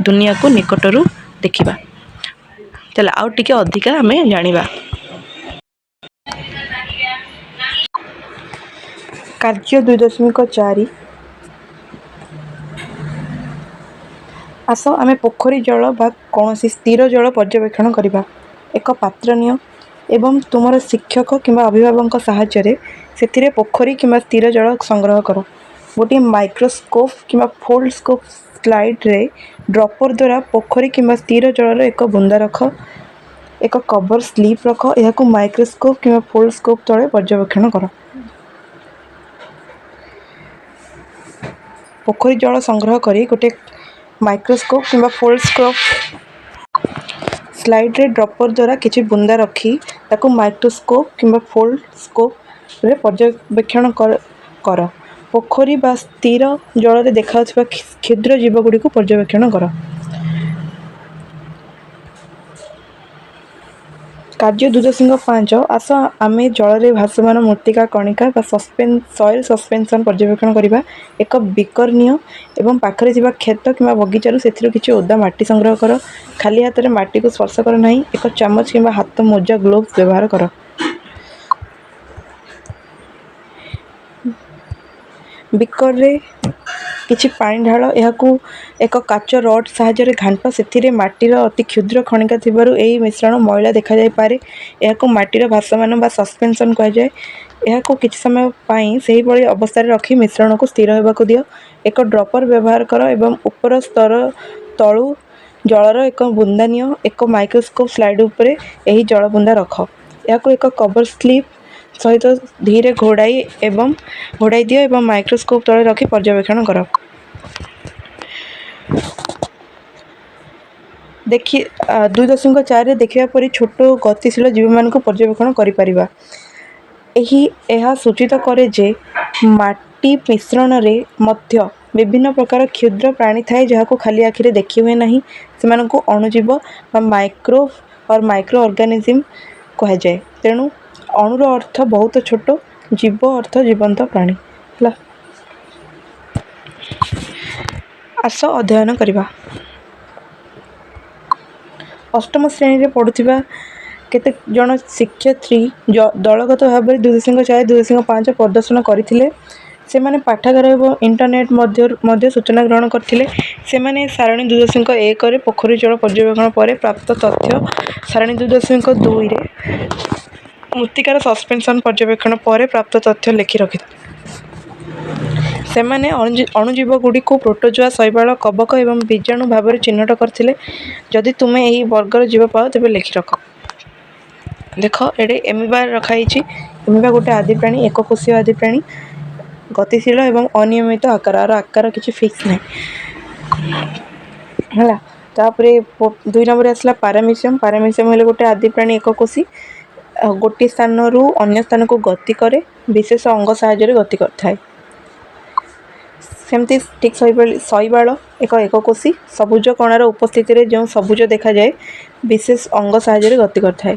[SPEAKER 1] ଦୁନିଆକୁ ନିକଟରୁ ଦେଖିବା। ଚାଲ, ଆଉ ଟିକେ ଅଧିକା ଆମେ ଜାଣିବା। କାର୍ଯ୍ୟ 2.4। ଆସ ଆମେ ପୋଖରୀ ଜଳ ବା କୌଣସି ସ୍ଥିର ଜଳ ପର୍ଯ୍ୟବେକ୍ଷଣ କରିବା। ଏକ ପାତ୍ର ନିଅ ଏବଂ ତୁମର ଶିକ୍ଷକ କିମ୍ବା ଅଭିଭାବକଙ୍କ ସାହାଯ୍ୟରେ ସେଥିରେ ପୋଖରୀ କିମ୍ବା ସ୍ଥିର ଜଳ ସଂଗ୍ରହ କର। ଗୋଟିଏ ମାଇକ୍ରୋସ୍କୋପ୍ କିମ୍ବା ଫୋଲ୍ଡ ସ୍କୋପ୍ ସ୍ଲାଇଡ୍ରେ ଡ୍ରପର୍ ଦ୍ୱାରା ପୋଖରୀ କିମ୍ବା ସ୍ଥିର ଜଳର ଏକ ବୁନ୍ଦା ରଖ। ଏକ କଭର୍ ସ୍ଲିପ୍ ରଖ। ଏହାକୁ ମାଇକ୍ରୋସ୍କୋପ୍ କିମ୍ବା ଫୋଲ୍ଡ ସ୍କୋପ୍ ତଳେ ପର୍ଯ୍ୟବେକ୍ଷଣ କର। ପୋଖରୀ ଜଳ ସଂଗ୍ରହ କରି ଗୋଟେ ମାଇକ୍ରୋସ୍କୋପ୍ କିମ୍ବା ଫୋଲ୍ଡ ସ୍କୋପ୍ ସ୍ଲାଇଡ୍ରେ ଡ୍ରପର୍ ଦ୍ୱାରା କିଛି ବୁନ୍ଦା ରଖି ତାକୁ ମାଇକ୍ରୋସ୍କୋପ୍ କିମ୍ବା ଫୋଲ୍ଡ ସ୍କୋପ୍ରେ ପର୍ଯ୍ୟବେକ୍ଷଣ କର। ପୋଖରୀ ବା ସ୍ଥିର ଜଳରେ ଦେଖାଯାଉଥିବା କ୍ଷୁଦ୍ର ଜୀବଗୁଡ଼ିକୁ ପର୍ଯ୍ୟବେକ୍ଷଣ କର। କାର୍ଯ୍ୟ 2.5। ଆସ ଆମେ ଜଳରେ ଭାସମାନ ମୃତ୍ତିକା କଣିକା ବା ସଏଲ୍ ସସ୍ପେନ୍ସନ୍ ପର୍ଯ୍ୟବେକ୍ଷଣ କରିବା। ଏକ ବିକର୍ ନିଅ ଏବଂ ପାଖରେ ଥିବା କ୍ଷେତ କିମ୍ବା ବଗିଚାରୁ ସେଥିରୁ କିଛି ଓଦା ମାଟି ସଂଗ୍ରହ କର। ଖାଲି ହାତରେ ମାଟିକୁ ସ୍ପର୍ଶ କର ନାହିଁ। ଏକ ଚାମଚ କିମ୍ବା ହାତ ମୋଜା, ଗ୍ଲୋଭ୍ସ ବ୍ୟବହାର କର। ବିକର୍ରେ କିଛି ପାଣି ଢାଳ। ଏହାକୁ ଏକ କାଚ ରଡ଼୍ ସାହାଯ୍ୟରେ ଘାଣ୍ଟ। ସେଥିରେ ମାଟିର ଅତି କ୍ଷୁଦ୍ର କଣିକା ଥିବାରୁ ଏହି ମିଶ୍ରଣ ମଇଳା ଦେଖାଯାଇପାରେ। ଏହାକୁ ମାଟିର ଭାସମାନ ବା ସସ୍ପେନ୍ସନ୍ କୁହାଯାଏ। ଏହାକୁ କିଛି ସମୟ ପାଇଁ ସେହିଭଳି ଅବସ୍ଥାରେ ରଖି ମିଶ୍ରଣକୁ ସ୍ଥିର ହେବାକୁ ଦିଅ। ଏକ ଡ୍ରପର୍ ବ୍ୟବହାର କର ଏବଂ ଉପର ସ୍ତର ତଳୁ ଜଳର ଏକ ବୁନ୍ଦା ନିଅ। ଏକ ମାଇକ୍ରୋସ୍କୋପ୍ ସ୍ଲାଇଡ୍ ଉପରେ ଏହି ଜଳ ବୁନ୍ଦା ରଖ। ଏହାକୁ ଏକ କଭର୍ ସ୍ଲିପ୍ ସହିତ ଧୀରେ ଘୋଡ଼ାଇ ଦିଅ ଏବଂ ମାଇକ୍ରୋସ୍କୋପ୍ ତଳେ ରଖି ପର୍ଯ୍ୟବେକ୍ଷଣ କର। ଦେଖି 2.4ରେ ଦେଖିବା ପରି ଛୋଟ ଗତିଶୀଳ ଜୀବମାନଙ୍କୁ ପର୍ଯ୍ୟବେକ୍ଷଣ କରିପାରିବା। ଏହା ସୂଚିତ କରେ ଯେ ମାଟି ମିଶ୍ରଣରେ ମଧ୍ୟ ବିଭିନ୍ନ ପ୍ରକାର କ୍ଷୁଦ୍ର ପ୍ରାଣୀ ଥାଏ ଯାହାକୁ ଖାଲି ଆଖିରେ ଦେଖିହୁଏ ନାହିଁ। ସେମାନଙ୍କୁ ଅଣୁଜୀବ ବା ମାଇକ୍ରୋବ୍ ଅର୍ ମାଇକ୍ରୋ ଅର୍ଗାନିଜିମ୍ କୁହାଯାଏ। ତେଣୁ ଅଣୁର ଅର୍ଥ ବହୁତ ଛୋଟ, ଜୀବ ଅର୍ଥ ଜୀବନ୍ତ ପ୍ରାଣୀ। ହେଲା, ଆସ ଅଧ୍ୟୟନ କରିବା। ଅଷ୍ଟମ ଶ୍ରେଣୀରେ ପଢ଼ୁଥିବା କେତେ ଜଣ ଶିକ୍ଷାର୍ଥୀ ଦଳଗତ ଭାବରେ 2.4, 2.5 ପ୍ରଦର୍ଶନ କରିଥିଲେ। ସେମାନେ ପାଠାଗାର ଏବଂ ଇଣ୍ଟରନେଟ୍ ମଧ୍ୟରୁ ମଧ୍ୟ ସୂଚନା ଗ୍ରହଣ କରିଥିଲେ। ସେମାନେ ସାରଣୀ 2.1ରେ ପୋଖରୀ ଜଳ ପର୍ଯ୍ୟବେକ୍ଷଣ ପରେ ପ୍ରାପ୍ତ ତଥ୍ୟ, ସାରଣୀ 2.2ରେ ମୃତ୍ତିକାର ସସ୍ପେନ୍ସନ୍ ପର୍ଯ୍ୟବେକ୍ଷଣ ପରେ ପ୍ରାପ୍ତ ତଥ୍ୟ ଲେଖି ରଖିଥିଲେ। ସେମାନେ ଅଣୁଜୀବଗୁଡ଼ିକୁ ପ୍ରୋଟୋଜୋଆ, ଶୈବାଳ, କବକ ଏବଂ ବୀଜାଣୁ ଭାବରେ ଚିହ୍ନଟ କରିଥିଲେ। ଯଦି ତୁମେ ଏହି ବର୍ଗର ଜୀବ ପାଅ, ତେବେ ଲେଖି ରଖ। ଦେଖ, ଏଠି ଏମିବା ରଖାହେଇଛି। ଏମିବା ଗୋଟେ ଆଦିପ୍ରାଣୀ, ଏକକୋଷୀୟ ଆଦିପ୍ରାଣୀ, ଗତିଶୀଳ ଏବଂ ଅନିୟମିତ ଆକାର। ଆର ଆକାର କିଛି ଫିକ୍ସ ନାହିଁ। ହେଲା, ତାପରେ 2 ନମ୍ବରରେ ଆସିଲା ପାରାମିସିୟମ୍। ପାରାମିସିୟମ୍ ହେଲେ ଗୋଟେ ଆଦିପ୍ରାଣୀ, ଏକକୋଷୀ, ଗୋଟିଏ ସ୍ଥାନରୁ ଅନ୍ୟ ସ୍ଥାନକୁ ଗତି କରେ, ବିଶେଷ ଅଙ୍ଗ ସାହାଯ୍ୟରେ ଗତି କରିଥାଏ। ସେମିତି ଠିକ୍ ସେହିଭଳି ଶୈବାଳ ଏକ ଏକକୋଷୀ, ସବୁଜ କଣାର ଉପସ୍ଥିତିରେ ଯେଉଁ ସବୁଜ ଦେଖାଯାଏ, ବିଶେଷ ଅଙ୍ଗ ସାହାଯ୍ୟରେ ଗତି କରିଥାଏ।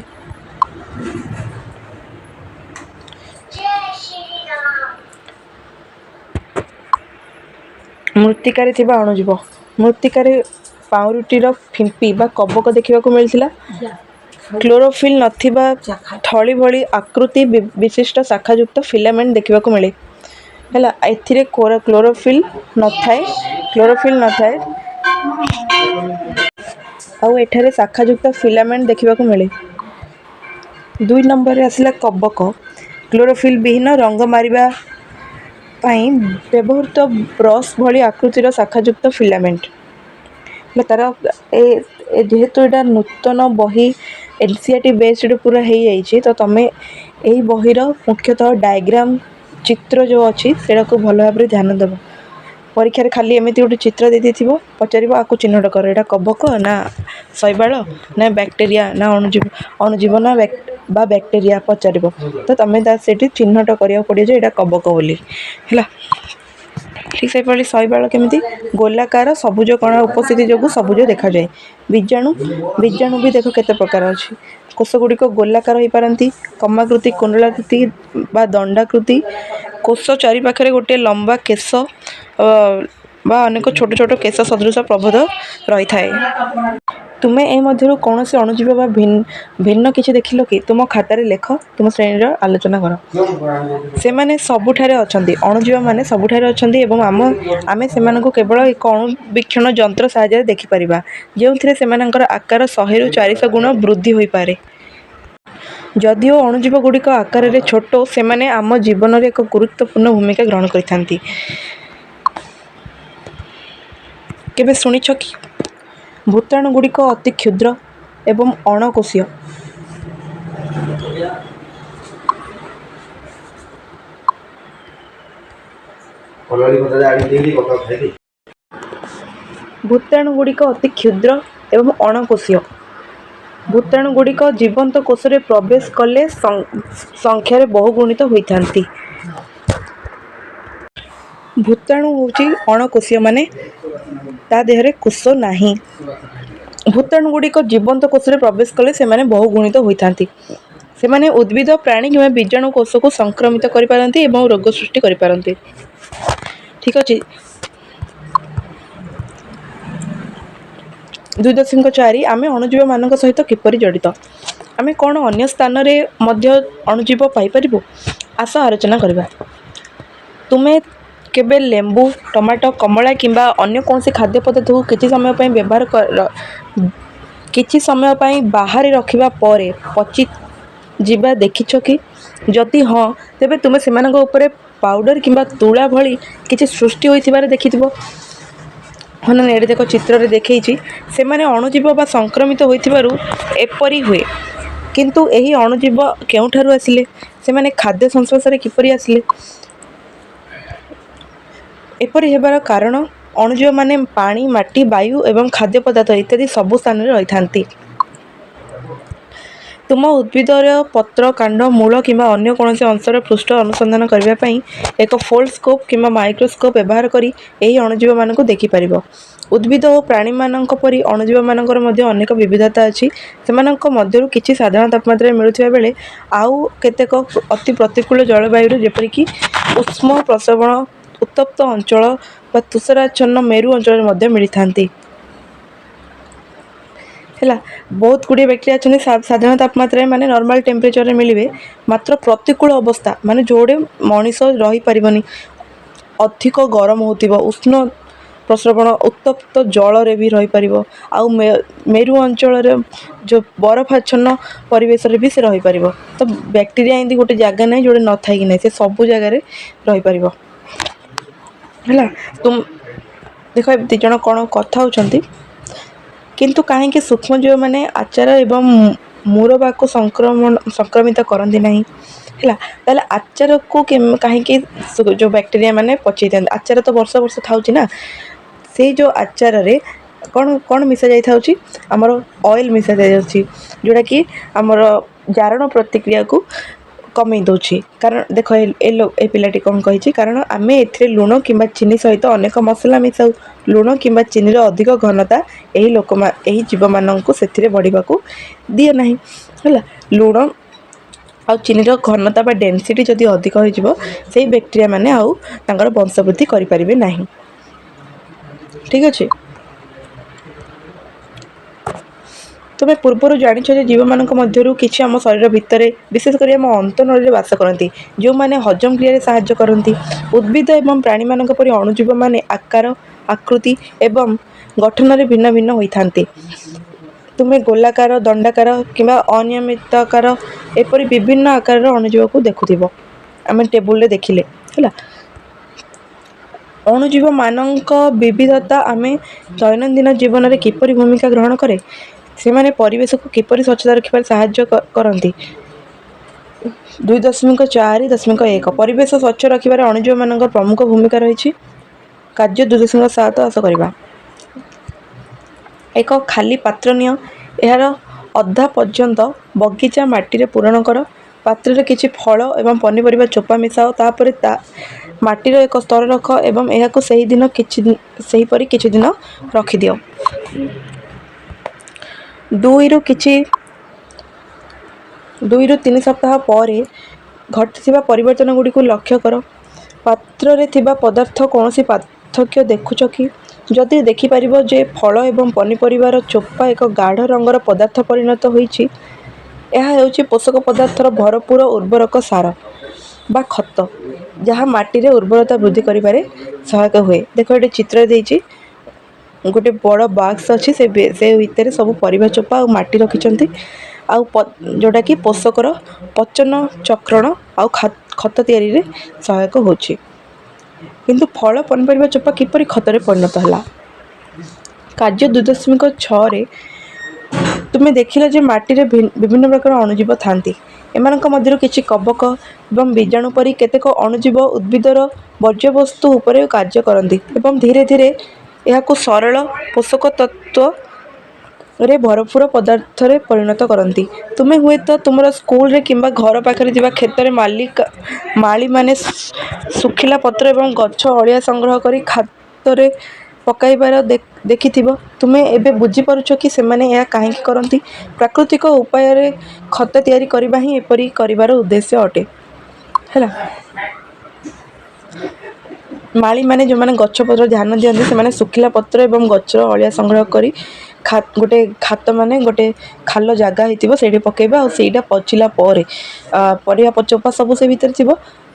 [SPEAKER 1] ମୃତ୍ତିକାରେ ଥିବା ଅଣୁଜୀବ। ମୃତ୍ତିକାରେ ପାଉଁରୁଟିର ଫିମ୍ପି ବା କବକ ଦେଖିବାକୁ ମିଳିଥିଲା। କ୍ଲୋରୋଫିଲ୍ ନଥିବା ଥଳି ଭଳି ଆକୃତି ବିଶିଷ୍ଟ ଶାଖାଯୁକ୍ତ ଫିଲାମେଣ୍ଟ ଦେଖିବାକୁ ମିଳେ। ହେଲା, ଏଥିରେ କ୍ଲୋରୋଫିଲ୍ ନଥାଏ, କ୍ଲୋରୋଫିଲ୍ ନଥାଏ ଆଉ ଏଠାରେ ଶାଖାଯୁକ୍ତ ଫିଲାମେଣ୍ଟ ଦେଖିବାକୁ ମିଳେ। 2 ନମ୍ବରରେ ଆସିଲା କବକ। କ୍ଲୋରୋଫିଲ୍ ବିହୀନ, ରଙ୍ଗ ମାରିବା ପାଇଁ ବ୍ୟବହୃତ ବ୍ରସ୍ ଭଳି ଆକୃତିର ଶାଖାଯୁକ୍ତ ଫିଲାମେଣ୍ଟ। ହେଲା, ତାର ଏ ଯେହେତୁ ଏଇଟା ନୂତନ ବହି, NCERT based ପୁରା ହେଇଯାଇଛି, ତ ତମେ ଏହି ବହିର ମୁଖ୍ୟତଃ ଡାଇଗ୍ରାମ, ଚିତ୍ର ଯେଉଁ ଅଛି, ସେଇଟାକୁ ଭଲ ଭାବରେ ଧ୍ୟାନ ଦେବ। ପରୀକ୍ଷାରେ ଖାଲି ଏମିତି ଗୋଟେ ଚିତ୍ର ଦେଇ ଦେଇଥିବ, ପଚାରିବ ଆକୁ ଚିହ୍ନଟ କର, ଏଇଟା କବକ ନା ଶୈବାଳ ନା ବ୍ୟାକ୍ଟେରିଆ ନା ଅଣୁଜୀବ, ଅଣୁଜୀବ ନା ବା ବ୍ୟାକ୍ଟେରିଆ ପଚାରିବ, ତ ତମେ ତା ସେଇଠି ଚିହ୍ନଟ କରିବାକୁ ପଡ଼ିବ ଯେ ଏଇଟା କବକ ବୋଲି। ହେଲା, ଠିକ୍ ସେହିଭଳି ଶୈବାଳ କେମିତି ଗୋଲାକାର, ସବୁଜ କଣା ଉପସ୍ଥିତି ଯୋଗୁଁ ସବୁଜ ଦେଖାଯାଏ। ବୀଜାଣୁ, ବୀଜାଣୁ ବି ଦେଖ କେତେ ପ୍ରକାର ଅଛି। କୋଷ ଗୁଡ଼ିକ ଗୋଲାକାର ହୋଇପାରନ୍ତି, କମାକୃତି, କୁଣ୍ଡଳାକୃତି ବା ଦଣ୍ଡାକୃତି। କୋଷ ଚାରିପାଖରେ ଗୋଟିଏ ଲମ୍ବା କେଶ ବା ଅନେକ ଛୋଟ ଛୋଟ କେଶ ସଦୃଶ ପ୍ରଭେଦ ରହିଥାଏ। ତୁମେ ଏ ମଧ୍ୟରୁ କୌଣସି ଅଣୁଜୀବ ବା ଭିନ୍ନ କିଛି ଦେଖିଲ କି? ତୁମ ଖାତାରେ ଲେଖ। ତୁମ ଶ୍ରେଣୀରେ ଆଲୋଚନା କର। ସେମାନେ ସବୁଠାରେ ଅଛନ୍ତି। ଅଣୁଜୀବମାନେ ସବୁଠାରେ ଅଛନ୍ତି ଏବଂ ଆମେ ସେମାନଙ୍କୁ କେବଳ ଏକ ଅଣୁବୀକ୍ଷଣ ଯନ୍ତ୍ର ସାହାଯ୍ୟରେ ଦେଖିପାରିବା, ଯେଉଁଥିରେ ସେମାନଙ୍କର ଆକାର 100ରୁ 400 ଗୁଣ ବୃଦ୍ଧି ହୋଇପାରେ। ଯଦିଓ ଅଣୁଜୀବଗୁଡ଼ିକ ଆକାରରେ ଛୋଟ, ସେମାନେ ଆମ ଜୀବନରେ ଏକ ଗୁରୁତ୍ୱପୂର୍ଣ୍ଣ ଭୂମିକା ଗ୍ରହଣ କରିଥାନ୍ତି। କେବେ ଶୁଣିଛ କି? ଭୂତାଣୁଗୁଡ଼ିକ ଅତି କ୍ଷୁଦ୍ର ଏବଂ ଅଣକୋଷୀୟ।
[SPEAKER 2] କଦଳୀ ଭଜା ଆଣିକି ଦେଇକି କଦଳୀ ଖାଇଲି।
[SPEAKER 1] ଭୂତାଣୁଗୁଡ଼ିକ ଅତି କ୍ଷୁଦ୍ର ଏବଂ ଅଣକୋଷୀୟ। ଭୂତାଣୁଗୁଡ଼ିକ ଜୀବନ୍ତ କୋଷରେ ପ୍ରବେଶ କଲେ ସଂଖ୍ୟାରେ ବହୁଗୁଣିତ ହୋଇଥାନ୍ତି। ଭୂତାଣୁ ହେଉଛି ଅଣକୋଷୀୟ, ମାନେ ତା ଦେହରେ କୋଷ ନାହିଁ। ଭୂତାଣୁଗୁଡ଼ିକ ଜୀବନ୍ତ କୋଷରେ ପ୍ରବେଶ କଲେ ସେମାନେ ବହୁଗୁଣିତ ହୋଇଥାନ୍ତି। ସେମାନେ ଉଦ୍ଭିଦ, ପ୍ରାଣୀ କିମ୍ବା ବୀଜାଣୁ କୋଷକୁ ସଂକ୍ରମିତ କରିପାରନ୍ତି ଏବଂ ରୋଗ ସୃଷ୍ଟି କରିପାରନ୍ତି। ଠିକ୍ ଅଛି, 2.4, ଆମେ ଅଣୁଜୀବମାନଙ୍କ ସହିତ କିପରି ଜଡ଼ିତ? ଆମେ କ'ଣ ଅନ୍ୟ ସ୍ଥାନରେ ମଧ୍ୟ ଅଣୁଜୀବ ପାଇପାରିବୁ? ଆସ ଆଲୋଚନା କରିବା। ତୁମେ କେବେ ଲେମ୍ବୁ, ଟମାଟୋ, କମଳା କିମ୍ବା ଅନ୍ୟ କୌଣସି ଖାଦ୍ୟ ପଦାର୍ଥକୁ କିଛି ସମୟ ପାଇଁ ବ୍ୟବହାର କିଛି ସମୟ ପାଇଁ ବାହାରେ ରଖିବା ପରେ ପଚିଯିବା ଦେଖିଛ କି? ଯଦି ହଁ, ତେବେ ତୁମେ ସେମାନଙ୍କ ଉପରେ ପାଉଡ଼ର କିମ୍ବା ତୁଳା ଭଳି କିଛି ସୃଷ୍ଟି ହୋଇଥିବାର ଦେଖିଥିବ। ହଁ ନା? ଏଠି ଦେଖ, ଚିତ୍ରରେ ଦେଖେଇଛି। ସେମାନେ ଅଣୁଜୀବ ବା ସଂକ୍ରମିତ ହୋଇଥିବାରୁ ଏପରି ହୁଏ। କିନ୍ତୁ ଏହି ଅଣୁଜୀବ କେଉଁଠାରୁ ଆସିଲେ? ସେମାନେ ଖାଦ୍ୟ ସଂସ୍ପର୍ଶରେ କିପରି ଆସିଲେ? ଏପରି ହେବାର କାରଣ? ଅଣୁଜୀବମାନେ ପାଣି, ମାଟି, ବାୟୁ ଏବଂ ଖାଦ୍ୟ ପଦାର୍ଥ ଇତ୍ୟାଦି ସବୁ ସ୍ଥାନରେ ରହିଥାନ୍ତି। ତୁମ ଉଦ୍ଭିଦର ପତ୍ର, କାଣ୍ଡ, ମୂଳ କିମ୍ବା ଅନ୍ୟ କୌଣସି ଅଂଶର ପୃଷ୍ଠ ଅନୁସନ୍ଧାନ କରିବା ପାଇଁ ଏକ ଫୋଲ୍ଡସ୍କୋପ୍ କିମ୍ବା ମାଇକ୍ରୋସ୍କୋପ୍ ବ୍ୟବହାର କରି ଏହି ଅଣୁଜୀବମାନଙ୍କୁ ଦେଖିପାରିବ। ଉଦ୍ଭିଦ ଓ ପ୍ରାଣୀମାନଙ୍କ ପରି ଅଣୁଜୀବମାନଙ୍କର ମଧ୍ୟ ଅନେକ ବିବିଧତା ଅଛି। ସେମାନଙ୍କ ମଧ୍ୟରୁ କିଛି ସାଧାରଣ ତାପମାତ୍ରାରେ ମିଳୁଥିବା ବେଳେ ଆଉ କେତେକ ଅତି ପ୍ରତିକୂଳ ଜଳବାୟୁରେ, ଯେପରିକି ଉଷ୍ମ ପ୍ରସ୍ରବଣ ଉତ୍ତପ୍ତ ଅଞ୍ଚଳ ବା ତୁଷାରାଚ୍ଛନ୍ନ ମେରୁ ଅଞ୍ଚଳରେ ମଧ୍ୟ ମିଳିଥାନ୍ତି। ହେଲା, ବହୁତ ଗୁଡ଼ିଏ ବ୍ୟାକ୍ଟେରିଆ ଅଛନ୍ତି ସାଧାରଣ ତାପମାତ୍ରାରେ, ମାନେ ନର୍ମାଲ ଟେମ୍ପରେଚରରେ ମିଳିବେ, ମାତ୍ର ପ୍ରତିକୂଳ ଅବସ୍ଥା, ମାନେ ଯେଉଁଠି ମଣିଷ ରହିପାରିବନି, ଅଧିକ ଗରମ ହେଉଥିବ, ଉଷ୍ଣ ପ୍ରସ୍ରବଣ ଉତ୍ତପ୍ତ ଜଳରେ ବି ରହିପାରିବ, ଆଉ ମେରୁ ଅଞ୍ଚଳରେ ଯେଉଁ ବରଫାଚ୍ଛନ୍ନ ପରିବେଶରେ ବି ସେ ରହିପାରିବ। ତ ବ୍ୟାକ୍ଟେରିଆ ଏମିତି ଗୋଟେ ଜାଗା ନାହିଁ ଯେଉଁଠି ନଥାଇକି ନାହିଁ, ସେ ସବୁ ଜାଗାରେ ରହିପାରିବ। ହେଲା, ତୁମ ଦେଖ, ଦୁଇ ଜଣ କ'ଣ କଥା ହେଉଛନ୍ତି। କିନ୍ତୁ କାହିଁକି ସୂକ୍ଷ୍ମଜୀବମାନେ ଆଚାର ଏବଂ ମୁରବାକୁ ସଂକ୍ରମିତ କରନ୍ତି ନାହିଁ? ହେଲା, ତାହେଲେ ଆଚାରକୁ କାହିଁକି ଯେଉଁ ବ୍ୟାକ୍ଟେରିଆ ମାନେ ପଚେଇ ଦିଅନ୍ତି? ଆଚାର ତ ବର୍ଷ ବର୍ଷ ଥାଉଛି ନା। ସେଇ ଯେଉଁ ଆଚାରରେ କ'ଣ କ'ଣ ମିଶା ଯାଇଥାଉଛି? ଆମର ଅଏଲ୍ ମିଶା ଯାଇଯାଉଛି, ଯେଉଁଟାକି ଆମର ଜାରଣ ପ୍ରତିକ୍ରିୟାକୁ କମେଇ ଦେଉଛି। କାରଣ ଦେଖ, ଏ ପିଲାଟି କ'ଣ କହିଛି? କାରଣ ଆମେ ଏଥିରେ ଲୁଣ କିମ୍ବା ଚିନି ସହିତ ଅନେକ ମସଲା ମିଶାଉ। ଲୁଣ କିମ୍ବା ଚିନିର ଅଧିକ ଘନତା ଏହି ଲୋକ ଏହି ଜୀବମାନଙ୍କୁ ସେଥିରେ ବଢ଼ିବାକୁ ଦିଏ ନାହିଁ। ହେଲା, ଲୁଣ ଆଉ ଚିନିର ଘନତା ବା ଡେନ୍ସିଟି ଯଦି ଅଧିକ ହୋଇଯିବ, ସେଇ ବ୍ୟାକ୍ଟେରିଆ ମାନେ ଆଉ ତାଙ୍କର ବଂଶବୃଦ୍ଧି କରିପାରିବେ ନାହିଁ। ଠିକ୍ ଅଛି। ତୁମେ ପୂର୍ବରୁ ଜାଣିଛ ଯେ ଜୀବମାନଙ୍କ ମଧ୍ୟରୁ କିଛି ଆମ ଶରୀର ଭିତରେ, ବିଶେଷ କରି ଆମ ଅନ୍ତନଳୀରେ ବାସ କରନ୍ତି, ଯେଉଁମାନେ ହଜମ କ୍ରିୟାରେ ସାହାଯ୍ୟ କରନ୍ତି। ଉଦ୍ଭିଦ ଏବଂ ପ୍ରାଣୀମାନଙ୍କ ପରି ଅଣୁଜୀବମାନେ ଆକାର, ଆକୃତି ଏବଂ ଗଠନରେ ଭିନ୍ନ ଭିନ୍ନ ହୋଇଥାନ୍ତି। ତୁମେ ଗୋଲାକାର, ଦଣ୍ଡାକାର କିମ୍ବା ଅନିୟମିତାକାର ଏପରି ବିଭିନ୍ନ ଆକାରର ଅଣୁଜୀବକୁ ଦେଖୁଥିବ, ଆମେ ଟେବୁଲରେ ଦେଖିଲେ। ହେଲା, ଅଣୁଜୀବମାନଙ୍କ ବିବିଧତା ଆମେ ଦୈନନ୍ଦିନ ଜୀବନରେ କିପରି ଭୂମିକା ଗ୍ରହଣ କରେ? ସେମାନେ ପରିବେଶକୁ କିପରି ସ୍ୱଚ୍ଛତା ରଖିବାରେ ସାହାଯ୍ୟ କରନ୍ତି? 2.4.1 ପରିବେଶ ସ୍ୱଚ୍ଛ ରଖିବାରେ ଅଣୁଜୀବମାନଙ୍କର ପ୍ରମୁଖ ଭୂମିକା ରହିଛି। କାର୍ଯ୍ୟ 2.7 ଆସ କରିବା। ଏକ ଖାଲି ପାତ୍ର ନିଅ। ଏହାର ଅଧା ପର୍ଯ୍ୟନ୍ତ ବଗିଚା ମାଟିରେ ପୂରଣ କର। ପାତ୍ରରେ କିଛି ଫଳ ଏବଂ ପନିପରିବା ଚୋପା ମିଶାଅ। ତାପରେ ତା ମାଟିର ଏକ ସ୍ତର ରଖ ଏବଂ ଏହାକୁ ସେହିଦିନ କିଛି ସେହିପରି କିଛି ଦିନ ରଖିଦିଅ। 2ରୁ 3 ସପ୍ତାହ ପରେ ଘଟିଥିବା ପରିବର୍ତ୍ତନ ଗୁଡ଼ିକୁ ଲକ୍ଷ୍ୟ କର। ପାତ୍ରରେ ଥିବା ପଦାର୍ଥ କୌଣସି ପାର୍ଥକ୍ୟ ଦେଖୁଛ କି? ଯଦି ଦେଖିପାରିବ ଯେ ଫଳ ଏବଂ ପନିପରିବାର ଚୋପା ଏକ ଗାଢ଼ ରଙ୍ଗର ପଦାର୍ଥ ପରିଣତ ହୋଇଛି, ଏହା ହେଉଛି ପୋଷକ ପଦାର୍ଥର ଭରପୂର ଉର୍ବରକ ସାର ବା ଖତ, ଯାହା ମାଟିରେ ଉର୍ବରତା ବୃଦ୍ଧି କରିବାରେ ସହାୟକ ହୁଏ। ଦେଖ, ଏଠି ଚିତ୍ରରେ ଦେଇଛି, ଗୋଟେ ବଡ଼ ବାକ୍ସ ଅଛି, ସେ ଭିତରେ ସବୁ ପରିବା ଚୋପା ଆଉ ମାଟି ରଖିଛନ୍ତି, ଆଉ ଯେଉଁଟାକି ପୋଷକର ପଚନ ଚକ୍ରଣ ଆଉ ଖତ ତିଆରିରେ ସହାୟକ ହେଉଛି। କିନ୍ତୁ ଫଳ ପନିପରିବା ଚୋପା କିପରି ଖତରେ ପରିଣତ ହେଲା? କାର୍ଯ୍ୟ 2.6ରେ ତୁମେ ଦେଖିଲ ଯେ ମାଟିରେ ବିଭିନ୍ନ ପ୍ରକାର ଅଣୁଜୀବ ଥାନ୍ତି। ଏମାନଙ୍କ ମଧ୍ୟରୁ କିଛି କବକ ଏବଂ ବୀଜାଣୁ ପରି କେତେକ ଅଣୁଜୀବ ଉଦ୍ଭିଦର ବର୍ଜ୍ୟବସ୍ତୁ ଉପରେ କାର୍ଯ୍ୟ କରନ୍ତି ଏବଂ ଧୀରେ ଧୀରେ ଏହାକୁ ସରଳ ପୋଷକ ତତ୍ତ୍ୱରେ ଭରପୂର ପଦାର୍ଥରେ ପରିଣତ କରନ୍ତି। ତୁମେ ହୁଏତ ତୁମର ସ୍କୁଲରେ କିମ୍ବା ଘର ପାଖରେ ଥିବା କ୍ଷେତରେ ମାଳିମାନେ ଶୁଖିଲା ପତ୍ର ଏବଂ ଗଛ ଅଳିଆ ସଂଗ୍ରହ କରି ଖାତରେ ପକାଇବାର ଦେଖିଥିବ। ତୁମେ ଏବେ ବୁଝିପାରୁଛ କି ସେମାନେ ଏହା କାହିଁକି କରନ୍ତି? ପ୍ରାକୃତିକ ଉପାୟରେ ଖତ ତିଆରି କରିବା ହିଁ ଏପରି କରିବାର ଉଦ୍ଦେଶ୍ୟ ଅଟେ। ହେଲା, ମାଳିମାନେ ଯେଉଁମାନେ ଗଛପତ୍ର ଧ୍ୟାନ ଦିଅନ୍ତି, ସେମାନେ ଶୁଖିଲା ପତ୍ର ଏବଂ ଗଛର ଅଳିଆ ସଂଗ୍ରହ କରି ଗୋଟେ ଖାତ, ମାନେ ଗୋଟେ ଖାଲ ଜାଗା ହେଇଥିବ, ସେଇଠି ପକାଇବେ, ଆଉ ସେଇଟା ପଚିଲା ପରେ ପରିବା ଚୋପା ସବୁ ସେ ଭିତରେ ଥିବ।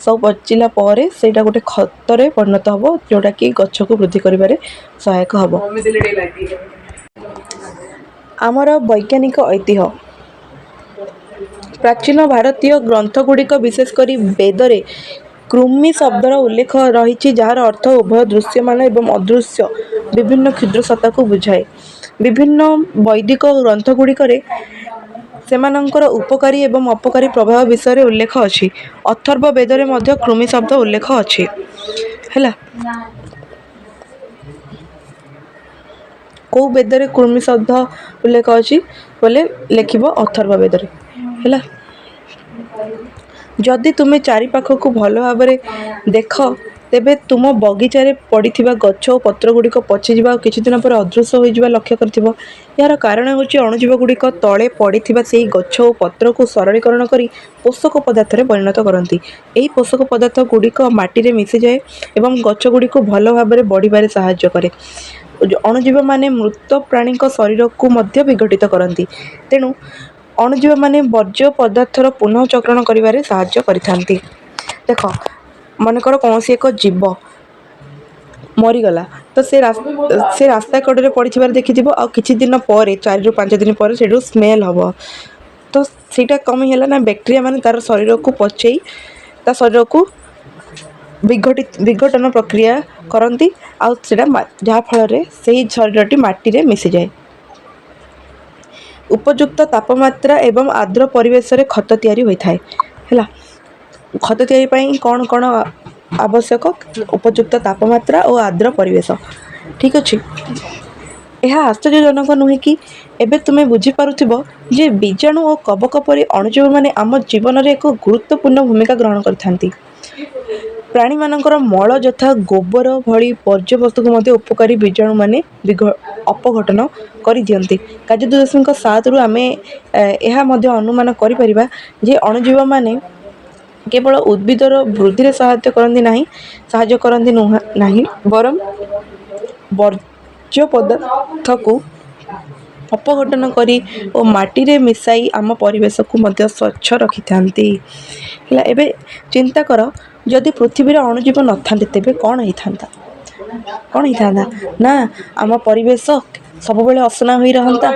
[SPEAKER 1] ସବୁ ପଚିଲା ପରେ ସେଇଟା ଗୋଟେ ଖତରେ ପରିଣତ ହେବ, ଯେଉଁଟାକି ଗଛକୁ ବୃଦ୍ଧି କରିବାରେ ସହାୟକ ହେବ। ଆମର ବୈଜ୍ଞାନିକ ଐତିହ୍ୟ। ପ୍ରାଚୀନ ଭାରତୀୟ ଗ୍ରନ୍ଥଗୁଡ଼ିକ, ବିଶେଷ କରି ବେଦରେ କୃମି ଶବ୍ଦର ଉଲ୍ଲେଖ ରହିଛି, ଯାହାର ଅର୍ଥ ଉଭୟ ଦୃଶ୍ୟମାନ ଏବଂ ଅଦୃଶ୍ୟ ବିଭିନ୍ନ କ୍ଷୁଦ୍ର ସତ୍ତାକୁ ବୁଝାଏ। ବିଭିନ୍ନ ବୈଦିକ ଗ୍ରନ୍ଥଗୁଡ଼ିକରେ ସେମାନଙ୍କର ଉପକାରୀ ଏବଂ ଅପକାରୀ ପ୍ରଭାବ ବିଷୟରେ ଉଲ୍ଲେଖ ଅଛି। ଅଥର୍ବ ବେଦରେ ମଧ୍ୟ କୃମି ଶବ୍ଦ ଉଲ୍ଲେଖ ଅଛି। ହେଲା, କେଉଁ ବେଦରେ କୃମି ଶବ୍ଦ ଉଲ୍ଲେଖ ଅଛି ବୋଲେ ଲେଖିବ ଅଥର୍ବ ବେଦରେ। ହେଲା, ଯଦି ତୁମେ ଚାରିପାଖକୁ ଭଲ ଭାବରେ ଦେଖ, ତେବେ ତୁମ ବଗିଚାରେ ପଡ଼ିଥିବା ଗଛ ଓ ପତ୍ରଗୁଡ଼ିକ ପଚିଯିବା ଓ କିଛି ଦିନ ପରେ ଅଦୃଶ୍ୟ ହୋଇଯିବା ଲକ୍ଷ୍ୟ କରିଥିବ। ଏହାର କାରଣ ହେଉଛି ଅଣୁଜୀବଗୁଡ଼ିକ ତଳେ ପଡ଼ିଥିବା ସେହି ଗଛ ଓ ପତ୍ରକୁ ସରଳୀକରଣ କରି ପୋଷକ ପଦାର୍ଥରେ ପରିଣତ କରନ୍ତି। ଏହି ପୋଷକ ପଦାର୍ଥ ଗୁଡ଼ିକ ମାଟିରେ ମିଶିଯାଏ ଏବଂ ଗଛଗୁଡ଼ିକୁ ଭଲ ଭାବରେ ବଢ଼ିବାରେ ସାହାଯ୍ୟ କରେ। ଅଣୁଜୀବମାନେ ମୃତ ପ୍ରାଣୀଙ୍କ ଶରୀରକୁ ମଧ୍ୟ ବିଘଟିତ କରନ୍ତି। ତେଣୁ ଅଣୁଜୀବମାନେ ବର୍ଜ୍ୟ ପଦାର୍ଥର ପୁନଃଚକ୍ରଣ କରିବାରେ ସାହାଯ୍ୟ କରିଥାନ୍ତି। ଦେଖ, ମନେକର କୌଣସି ଏକ ଜୀବ ମରିଗଲା, ତ ସେ ରାସ୍ତା କଡ଼ରେ ପଡ଼ିଥିବାର ଦେଖିଥିବ, ଆଉ କିଛି ଦିନ ପରେ, 4ରୁ 5 ଦିନ ପରେ ସେଇଠୁ ସ୍ମେଲ୍ ହେବ। ତ ସେଇଟା କ'ଣ ହେଲା ନା ବ୍ୟାକ୍ଟେରିଆ ମାନେ ତା'ର ଶରୀରକୁ ପଚେଇ ତା ଶରୀରକୁ ବିଘଟନ ପ୍ରକ୍ରିୟା କରନ୍ତି, ଆଉ ସେଇଟା ଯାହାଫଳରେ ସେହି ଶରୀରଟି ମାଟିରେ ମିଶିଯାଏ। ଉପଯୁକ୍ତ ତାପମାତ୍ରା ଏବଂ ଆର୍ଦ୍ର ପରିବେଶରେ ଖତ ତିଆରି ହୋଇଥାଏ। ହେଲା, ଖତ ତିଆରି ପାଇଁ କ'ଣ କ'ଣ ଆବଶ୍ୟକ? ଉପଯୁକ୍ତ ତାପମାତ୍ରା ଓ ଆର୍ଦ୍ର ପରିବେଶ। ଠିକ୍ ଅଛି। ଏହା ଆଶ୍ଚର୍ଯ୍ୟଜନକ ନୁହେଁ କି? ଏବେ ତୁମେ ବୁଝିପାରୁଥିବ ଯେ ବୀଜାଣୁ ଓ କବକ ପରି ଅଣୁଜୀବମାନେ ଆମ ଜୀବନରେ ଏକ ଗୁରୁତ୍ୱପୂର୍ଣ୍ଣ ଭୂମିକା ଗ୍ରହଣ କରିଥାନ୍ତି। ପ୍ରାଣୀମାନଙ୍କର ମଳ ଯଥା ଗୋବର ଭଳି ବର୍ଜ୍ୟବସ୍ତୁକୁ ମଧ୍ୟ ଉପକାରୀ ବୀଜାଣୁମାନେ ଅପଘଟନ କରିଦିଅନ୍ତି। କାର୍ଯ୍ୟ 2.7ରୁ ଆମେ ଏହା ମଧ୍ୟ ଅନୁମାନ କରିପାରିବା ଯେ ଅଣୁଜୀବମାନେ କେବଳ ଉଦ୍ଭିଦର ବୃଦ୍ଧିରେ ସହାୟତା କରନ୍ତି ନାହିଁ, ସାହାଯ୍ୟ କରନ୍ତି ନାହିଁ, ବରଂ ବର୍ଜ୍ୟ ପଦାର୍ଥକୁ ଅପଘଟନ କରି ଓ ମାଟିରେ ମିଶାଇ ଆମ ପରିବେଶକୁ ମଧ୍ୟ ସ୍ୱଚ୍ଛ ରଖିଥାନ୍ତି। ହେଲା, ଏବେ ଚିନ୍ତା କର, ଯଦି ପୃଥିବୀରେ ଅଣୁଜୀବ ନଥାନ୍ତେ ତେବେ କ'ଣ ହେଇଥାନ୍ତା? କ'ଣ ହେଇଥାନ୍ତା ନା ଆମ ପରିବେଶ ସବୁବେଳେ ଅସନା ହୋଇ ରହନ୍ତା।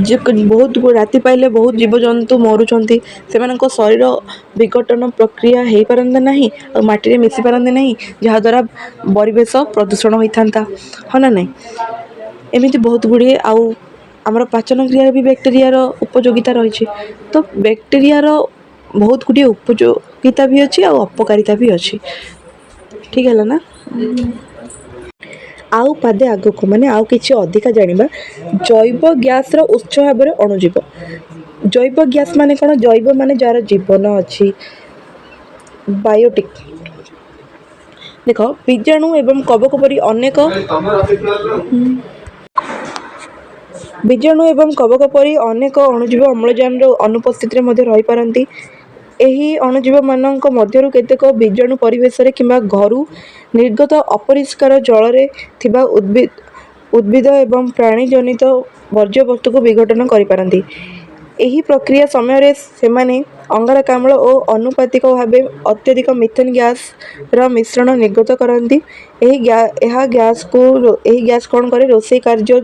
[SPEAKER 1] ଯେ ବହୁତ ରାତି ପାଇଲେ ବହୁତ ଜୀବଜନ୍ତୁ ମରୁଛନ୍ତି, ସେମାନଙ୍କ ଶରୀର ବିଘଟନ ପ୍ରକ୍ରିୟା ହେଇପାରନ୍ତା ନାହିଁ ଆଉ ମାଟିରେ ମିଶି ପାରନ୍ତେ ନାହିଁ, ଯାହାଦ୍ୱାରା ପରିବେଶ ପ୍ରଦୂଷଣ ହୋଇଥାନ୍ତା। ହଁ ନା ନାହିଁ? ଏମିତି ବହୁତ ଗୁଡ଼ିଏ। ଆଉ ଆମର ପାଚନ କ୍ରିୟାରେ ବି ବ୍ୟାକ୍ଟେରିଆର ଉପଯୋଗିତା ରହିଛି। ତ ବ୍ୟାକ୍ଟେରିଆର ବହୁତ ଗୁଡ଼ିଏ ଉପଯୋଗିତା ବି ଅଛି ଆଉ ଅପକାରିତା ବି ଅଛି। ଠିକ୍ ହେଲା ନା? ଆଉ ପାଦେ ଆଗକୁ, ମାନେ ଆଉ କିଛି ଅଧିକା ଜାଣିବା। ଜୈବ ଗ୍ୟାସ୍ର ଉତ୍ସ ଭାବରେ ଅଣୁଜୀବ। ଜୈବ ଗ୍ୟାସ୍ ମାନେ କ'ଣ? ଜୈବ ମାନେ ଯାହାର ଜୀବନ ଅଛି, ବାୟୋଟିକ୍। ଦେଖ, ବୀଜାଣୁ ଏବଂ କବକ ପରି ଅନେକ ବୀଜାଣୁ ଏବଂ କବକ ପରି ଅନେକ ଅଣୁଜୀବ ଅମ୍ଳଜାନର ଅନୁପସ୍ଥିତିରେ ମଧ୍ୟ ରହିପାରନ୍ତି। ଏହି ଅଣୁଜୀବମାନଙ୍କ ମଧ୍ୟରୁ କେତେକ ବୀଜାଣୁ ପରିବେଶରେ କିମ୍ବା ଘରୁ ନିର୍ଗତ ଅପରିଷ୍କାର ଜଳରେ ଥିବା ଉଦ୍ଭିଦ ଏବଂ ପ୍ରାଣୀଜନିତ ବର୍ଜ୍ୟବସ୍ତୁକୁ ବିଘଟନ କରିପାରନ୍ତି। ଏହି ପ୍ରକ୍ରିୟା ସମୟରେ ସେମାନେ ଅଙ୍ଗାରକାମ୍ଳ ଓ ଆନୁପାତିକ ଭାବେ ଅତ୍ୟଧିକ ମିଥେନ୍ ଗ୍ୟାସ୍ର ମିଶ୍ରଣ ନିର୍ଗତ କରନ୍ତି। ଏହି ଗ୍ୟାସ୍ କ'ଣ କରେ? ରୋଷେଇ କାର୍ଯ୍ୟ,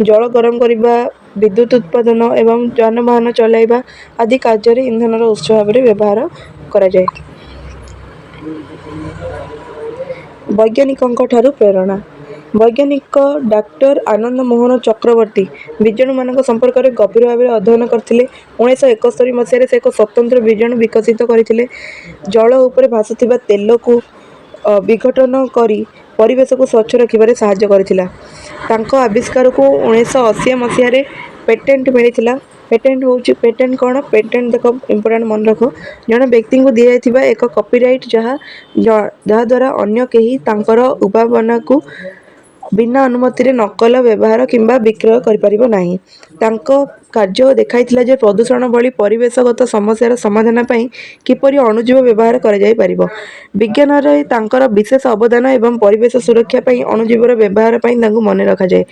[SPEAKER 1] ଜଳ ଗରମ କରିବା, ବିଦ୍ୟୁତ ଉତ୍ପାଦନ ଏବଂ ଯାନବାହନ ଚଲାଇବା ଆଦି କାର୍ଯ୍ୟରେ ଇନ୍ଧନର ଉତ୍ସ ଭାବରେ ବ୍ୟବହାର କରାଯାଏ। ବୈଜ୍ଞାନିକଙ୍କ ଠାରୁ ପ୍ରେରଣା। ବୈଜ୍ଞାନିକ ଡାକ୍ତର ଆନନ୍ଦ ମୋହନ ଚକ୍ରବର୍ତ୍ତୀ ବୀଜାଣୁମାନଙ୍କ ସମ୍ପର୍କରେ ଗଭୀର ଭାବରେ ଅଧ୍ୟୟନ କରିଥିଲେ। 1971 ମସିହାରେ ସେ ଏକ ସ୍ୱତନ୍ତ୍ର ବୀଜାଣୁ ବିକଶିତ କରିଥିଲେ, ଜଳ ଉପରେ ଭାସୁଥିବା ତେଲକୁ ବିଘଟନ କରି ପରିବେଶକୁ ସ୍ୱଚ୍ଛ ରଖିବାରେ ସାହାଯ୍ୟ କରିଥିଲା। ତାଙ୍କ ଆବିଷ୍କାରକୁ 1980 ମସିହାରେ ପେଟେଣ୍ଟ ମିଳିଥିଲା। ପେଟେଣ୍ଟ ହେଉଛି, ପେଟେଣ୍ଟ କ'ଣ? ପେଟେଣ୍ଟ ଦେଖ, ଇମ୍ପୋର୍ଟାଣ୍ଟ, ମନେ ରଖ। ଜଣେ ବ୍ୟକ୍ତିଙ୍କୁ ଦିଆଯାଇଥିବା ଏକ କପିରାଇଟ୍, ଯାହାଦ୍ୱାରା ଅନ୍ୟ କେହି ତାଙ୍କର ଉଦ୍ଭାବନାକୁ ବିନା ଅନୁମତିରେ ନକଲ, ବ୍ୟବହାର କିମ୍ବା ବିକ୍ରୟ କରିପାରିବ ନାହିଁ। ତାଙ୍କ କାର୍ଯ୍ୟ ଦେଖାଇଥିଲା ଯେ ପ୍ରଦୂଷଣ ଭଳି ପରିବେଶଗତ ସମସ୍ୟାର ସମାଧାନ ପାଇଁ କିପରି ଅଣୁଜୀବ ବ୍ୟବହାର କରାଯାଇପାରିବ। ବିଜ୍ଞାନରେ ତାଙ୍କର ବିଶେଷ ଅବଦାନ ଏବଂ ପରିବେଶ ସୁରକ୍ଷା ପାଇଁ ଅଣୁଜୀବର ବ୍ୟବହାର ପାଇଁ ତାଙ୍କୁ ମନେ ରଖାଯାଏ।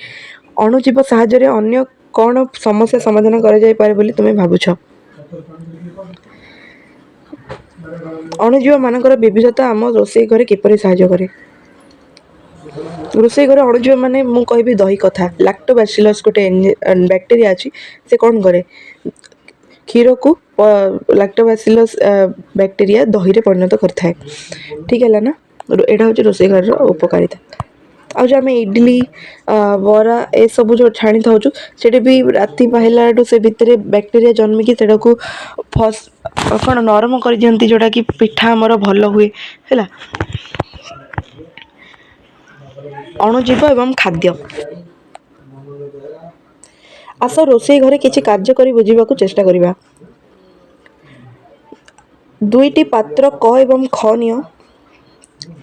[SPEAKER 1] ଅଣୁଜୀବ ସାହାଯ୍ୟରେ ଅନ୍ୟ କ'ଣ ସମସ୍ୟା ସମାଧାନ କରାଯାଇପାରେ ବୋଲି ତୁମେ ଭାବୁଛ? ଅଣୁଜୀବମାନଙ୍କର ବିବିଧତା ଆମ ରୋଷେଇ ଘରେ କିପରି ସାହାଯ୍ୟ କରେ? ରୋଷେଇ ଘରେ ଅଣୁଜୀବ ମାନେ ମୁଁ କହିବି ଦହି କଥା। ଲାକ୍ଟୋବାସିଲସ୍ ଗୋଟେ ବ୍ୟାକ୍ଟେରିଆ ଅଛି, ସେ କ'ଣ କରେ? କ୍ଷୀରକୁ ଲାକ୍ଟୋବାସିଲସ୍ ବ୍ୟାକ୍ଟେରିଆ ଦହିରେ ପରିଣତ କରିଥାଏ। ଠିକ୍ ହେଲା ନା? ଏଇଟା ହେଉଛି ରୋଷେଇ ଘରର ଉପକାରିତା। ଆଉ ଯେଉଁ ଆମେ ଇଡ଼ଲି, ବରା ଏସବୁ ଯେଉଁ ଛାଣି ଥାଉଛୁ, ସେଇଠି ବି ରାତି ପାହିଲାଠୁ ସେ ଭିତରେ ବ୍ୟାକ୍ଟେରିଆ ଜନ୍ମିକି ସେଇଟାକୁ ଫସ୍ କ'ଣ ନରମ କରିଦିଅନ୍ତି, ଯେଉଁଟାକି ପିଠା ଆମର ଭଲ ହୁଏ। ହେଲା, ଅଣୁଜୀବ ଏବଂ ଖାଦ୍ୟ। ଆସ ରୋଷେଇ ଘରେ କିଛି କାର୍ଯ୍ୟ କରି ବୁଝିବାକୁ ଚେଷ୍ଟା କରିବା। ଦୁଇଟି ପାତ୍ର କ ଏବଂ ଖ ନିଅ।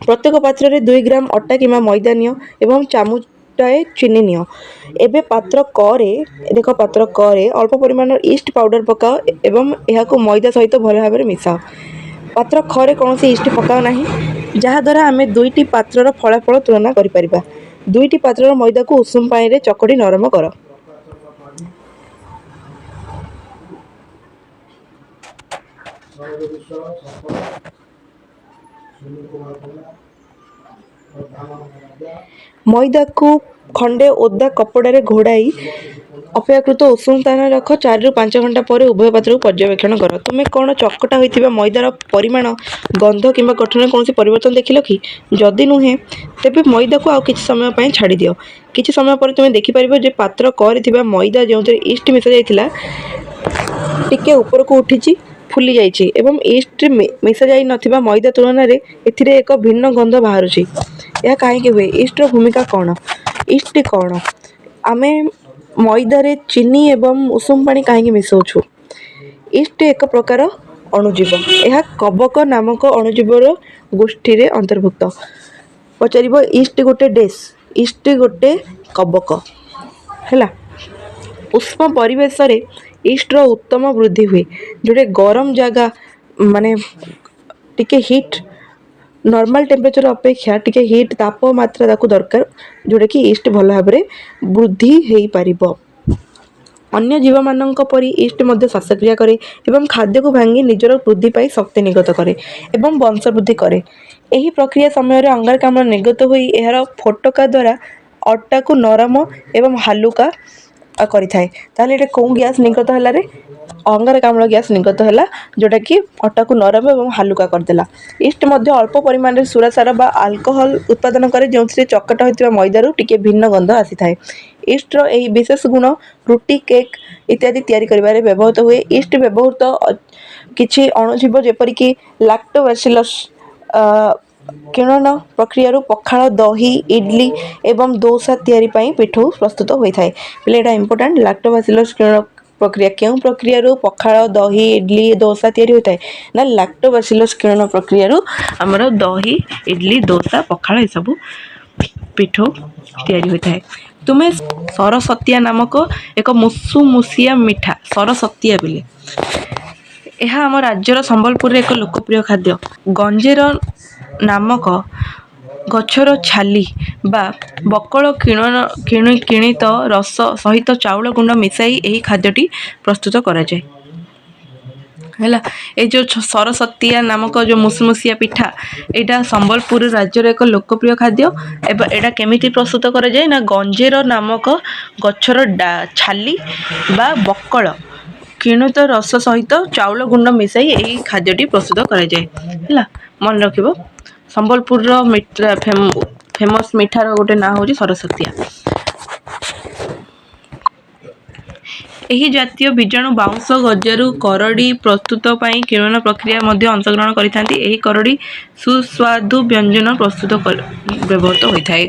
[SPEAKER 1] ପ୍ରତ୍ୟେକ ପାତ୍ରରେ 2 ଗ୍ରାମ ଅଟା କିମ୍ବା ମଇଦା ନିଅ ଏବଂ ଚାମୁଚଟାଏ ଚିନି ନିଅ। ଏବେ ପାତ୍ର କରେ ଦେଖ, ପାତ୍ର କରେ ଅଳ୍ପ ପରିମାଣର ଇଷ୍ଟ ପାଉଡ଼ର ପକାଅ ଏବଂ ଏହାକୁ ମଇଦା ସହିତ ଭଲ ଭାବରେ ମିଶାଅ। ପାତ୍ର ଖରେ କୌଣସି ଇଷ୍ଟ ପକାଅ ନାହିଁ, ଯାହାଦ୍ୱାରା ଆମେ ଦୁଇଟି ପାତ୍ରର ଫଳାଫଳ ତୁଳନା କରିପାରିବା। ଦୁଇଟି ପାତ୍ରର ମଇଦାକୁ ଉଷୁମ ପାଣିରେ ଚକଟି ନରମ କର। ମଇଦାକୁ ଖଣ୍ଡେ ଓଦା କପଡ଼ାରେ ଘୋଡ଼ାଇ ଅପେକ୍ଷାକୃତ ଉଷୁମ ସ୍ଥାନରେ ରଖ। 4ରୁ 5 ଘଣ୍ଟା ପରେ ଉଭୟ ପାତ୍ରକୁ ପର୍ଯ୍ୟବେକ୍ଷଣ କର। ତୁମେ କ'ଣ ଚକଟା ହୋଇଥିବା ମଇଦାର ପରିମାଣ, ଗନ୍ଧ କିମ୍ବା ଗଠନରେ କୌଣସି ପରିବର୍ତ୍ତନ ଦେଖିଲ କି? ଯଦି ନୁହେଁ, ତେବେ ମଇଦାକୁ ଆଉ କିଛି ସମୟ ପାଇଁ ଛାଡ଼ିଦିଅ। କିଛି ସମୟ ପରେ ତୁମେ ଦେଖିପାରିବ ଯେ ପାତ୍ର କରେ ଥିବା ମଇଦା, ଯେଉଁଥିରେ ଇଷ୍ଟ ମିଶାଯାଇଥିଲା, ଟିକେ ଉପରକୁ ଉଠିଛି, ଫୁଲି ଯାଇଛି ଏବଂ ଇଷ୍ଟ ମିଶାଯାଇ ନଥିବା ମଇଦା ତୁଳନାରେ ଏଥିରେ ଏକ ଭିନ୍ନ ଗନ୍ଧ ବାହାରୁଛି। ଏହା କାହିଁକି ହୁଏ? ଇଷ୍ଟର ଭୂମିକା କ'ଣ? ଇଷ୍ଟଟି କ'ଣ? ଆମେ ମଇଦାରେ ଚିନି ଏବଂ ଉଷୁମ ପାଣି କାହିଁକି ମିଶାଉଛୁ? ଇଷ୍ଟ ଏକ ପ୍ରକାର ଅଣୁଜୀବ। ଏହା କବକ ନାମକ ଅଣୁଜୀବର ଗୋଷ୍ଠୀରେ ଅନ୍ତର୍ଭୁକ୍ତ। ପଚାରିବ ଇଷ୍ଟ ଗୋଟେ ଡେସ୍, ଇଷ୍ଟ ଗୋଟେ କବକ। ହେଲା, ଉଷ୍ମ ପରିବେଶରେ ଇଷ୍ଟର ଉତ୍ତମ ବୃଦ୍ଧି ହୁଏ। ଯେଉଁଟା ଗରମ ଜାଗା, ମାନେ ଟିକେ ହିଟ୍, ନର୍ମାଲ୍ ଟେମ୍ପରେଚର୍ ଅପେକ୍ଷା ଟିକେ ହିଟ୍ ତାପମାତ୍ରା ତାକୁ ଦରକାର, ଯେଉଁଟାକି ଇଷ୍ଟ ଭଲ ଭାବରେ ବୃଦ୍ଧି ହେଇପାରିବ। ଅନ୍ୟ ଜୀବମାନଙ୍କ ପରି ଇଷ୍ଟ ମଧ୍ୟ ଶ୍ୱାସକ୍ରିୟା କରେ ଏବଂ ଖାଦ୍ୟକୁ ଭାଙ୍ଗି ନିଜର ବୃଦ୍ଧି ପାଇଁ ଶକ୍ତି ନିର୍ଗତ କରେ ଏବଂ ବଂଶ ବୃଦ୍ଧି କରେ। ଏହି ପ୍ରକ୍ରିୟା ସମୟରେ ଅଙ୍ଗାରକାମ୍ଳ ନିର୍ଗତ ହୋଇ ଏହାର ଫୋଟକା ଦ୍ୱାରା ଅଟାକୁ ନରମ ଏବଂ ହାଲୁକା କରିଥାଏ। ତାହେଲେ ଏଇଟା କେଉଁ ଗ୍ୟାସ୍ ନିର୍ଗତ ହେଲାରେ? ଅଙ୍ଗାରକାମ୍ଳ ଗ୍ୟାସ୍ ନିର୍ଗତ ହେଲା, ଯେଉଁଟାକି ଅଟାକୁ ନରମ ଏବଂ ହାଲୁକା କରିଦେଲା। ଇଷ୍ଟ ମଧ୍ୟ ଅଳ୍ପ ପରିମାଣରେ ସୁରାସାର ବା ଆଲକୋହଲ ଉତ୍ପାଦନ କରେ, ଯେଉଁଥିରେ ଚକଟା ହୋଇଥିବା ମଇଦାରୁ ଟିକେ ଭିନ୍ନ ଗନ୍ଧ ଆସିଥାଏ। ଇଷ୍ଟର ଏହି ବିଶେଷ ଗୁଣ ରୁଟି, କେକ୍ ଇତ୍ୟାଦି ତିଆରି କରିବାରେ ବ୍ୟବହୃତ ହୁଏ। ଇଷ୍ଟ ବ୍ୟବହୃତ କିଛି ଅଣୁଜୀବ ଯେପରିକି ଲାକ୍ଟୋବାସିଲସ୍ କିଣ୍ବନ ପ୍ରକ୍ରିୟାରୁ ପଖାଳ, ଦହି, ଇଡ଼ଲି ଏବଂ ଦୋସା ତିଆରି ପାଇଁ ପିଠଉ ପ୍ରସ୍ତୁତ ହୋଇଥାଏ। ପିଲେ, ଏଇଟା ଇମ୍ପୋର୍ଟାଣ୍ଟ। ଲାକ୍ଟୋବାସିଲସ୍ କିଣ୍ବନ ପ୍ରକ୍ରିୟା, କେଉଁ ପ୍ରକ୍ରିୟାରୁ ପଖାଳ, ଦହି, ଇଡ଼ଲି, ଦୋସା ତିଆରି ହୋଇଥାଏ ନା ଲାକ୍ଟୋବାସିଲସ୍ କିଣ୍ବନ ପ୍ରକ୍ରିୟାରୁ ଆମର ଦହି, ଇଡ଼ଲି, ଦୋସା, ପଖାଳ ଏସବୁ ପିଠଉ ତିଆରି ହୋଇଥାଏ। ତୁମେ ସରସତିଆ ନାମକ ଏକ ମୁସୁମୁସିଆ ମିଠା, ସରସତିଆ ବୋଲି, ଏହା ଆମ ରାଜ୍ୟର ସମ୍ବଲପୁରରେ ଏକ ଲୋକପ୍ରିୟ ଖାଦ୍ୟ। ଗଞ୍ଜେର ନାମକ ଗଛର ଛାଲି ବା ବକଳ କିଣିତ ରସ ସହିତ ଚାଉଳ ଗୁଣ୍ଡ ମିଶାଇ ଏହି ଖାଦ୍ୟଟି ପ୍ରସ୍ତୁତ କରାଯାଏ। ହେଲା, ଏଇ ଯେଉଁ ସରସତିଆ ନାମକ ଯେଉଁ ମୁସୁମୁସିଆ ପିଠା, ଏଇଟା ସମ୍ବଲପୁର ରାଜ୍ୟର ଏକ ଲୋକପ୍ରିୟ ଖାଦ୍ୟ ଏବଂ ଏଇଟା କେମିତି ପ୍ରସ୍ତୁତ କରାଯାଏ ନା ଗଞ୍ଜେର ନାମକ ଗଛର ଛାଲି ବା ବକଳ କିଣ୍ବିତ ରସ ସହିତ ଚାଉଳ ଗୁଣ୍ଡ ମିଶାଇ ଏହି ଖାଦ୍ୟଟି ପ୍ରସ୍ତୁତ କରାଯାଏ। ହେଲା, ମନେ ରଖିବ, ସମ୍ବଲପୁରର ଫେମସ୍ ମିଠାର ଗୋଟେ ନାଁ ହେଉଛି ସରସତିଆ। ଏହି ଜାତୀୟ ବୀଜାଣୁ ବାଉଁଶ ଗଜାରୁ କରଡ଼ି ପ୍ରସ୍ତୁତ ପାଇଁ କିଣ୍ବନ ପ୍ରକ୍ରିୟା ମଧ୍ୟ ଅଂଶଗ୍ରହଣ କରିଥାନ୍ତି। ଏହି କରଡ଼ି ସୁସ୍ୱାଦୁ ବ୍ୟଞ୍ଜନ ପ୍ରସ୍ତୁତ ବ୍ୟବହୃତ ହୋଇଥାଏ।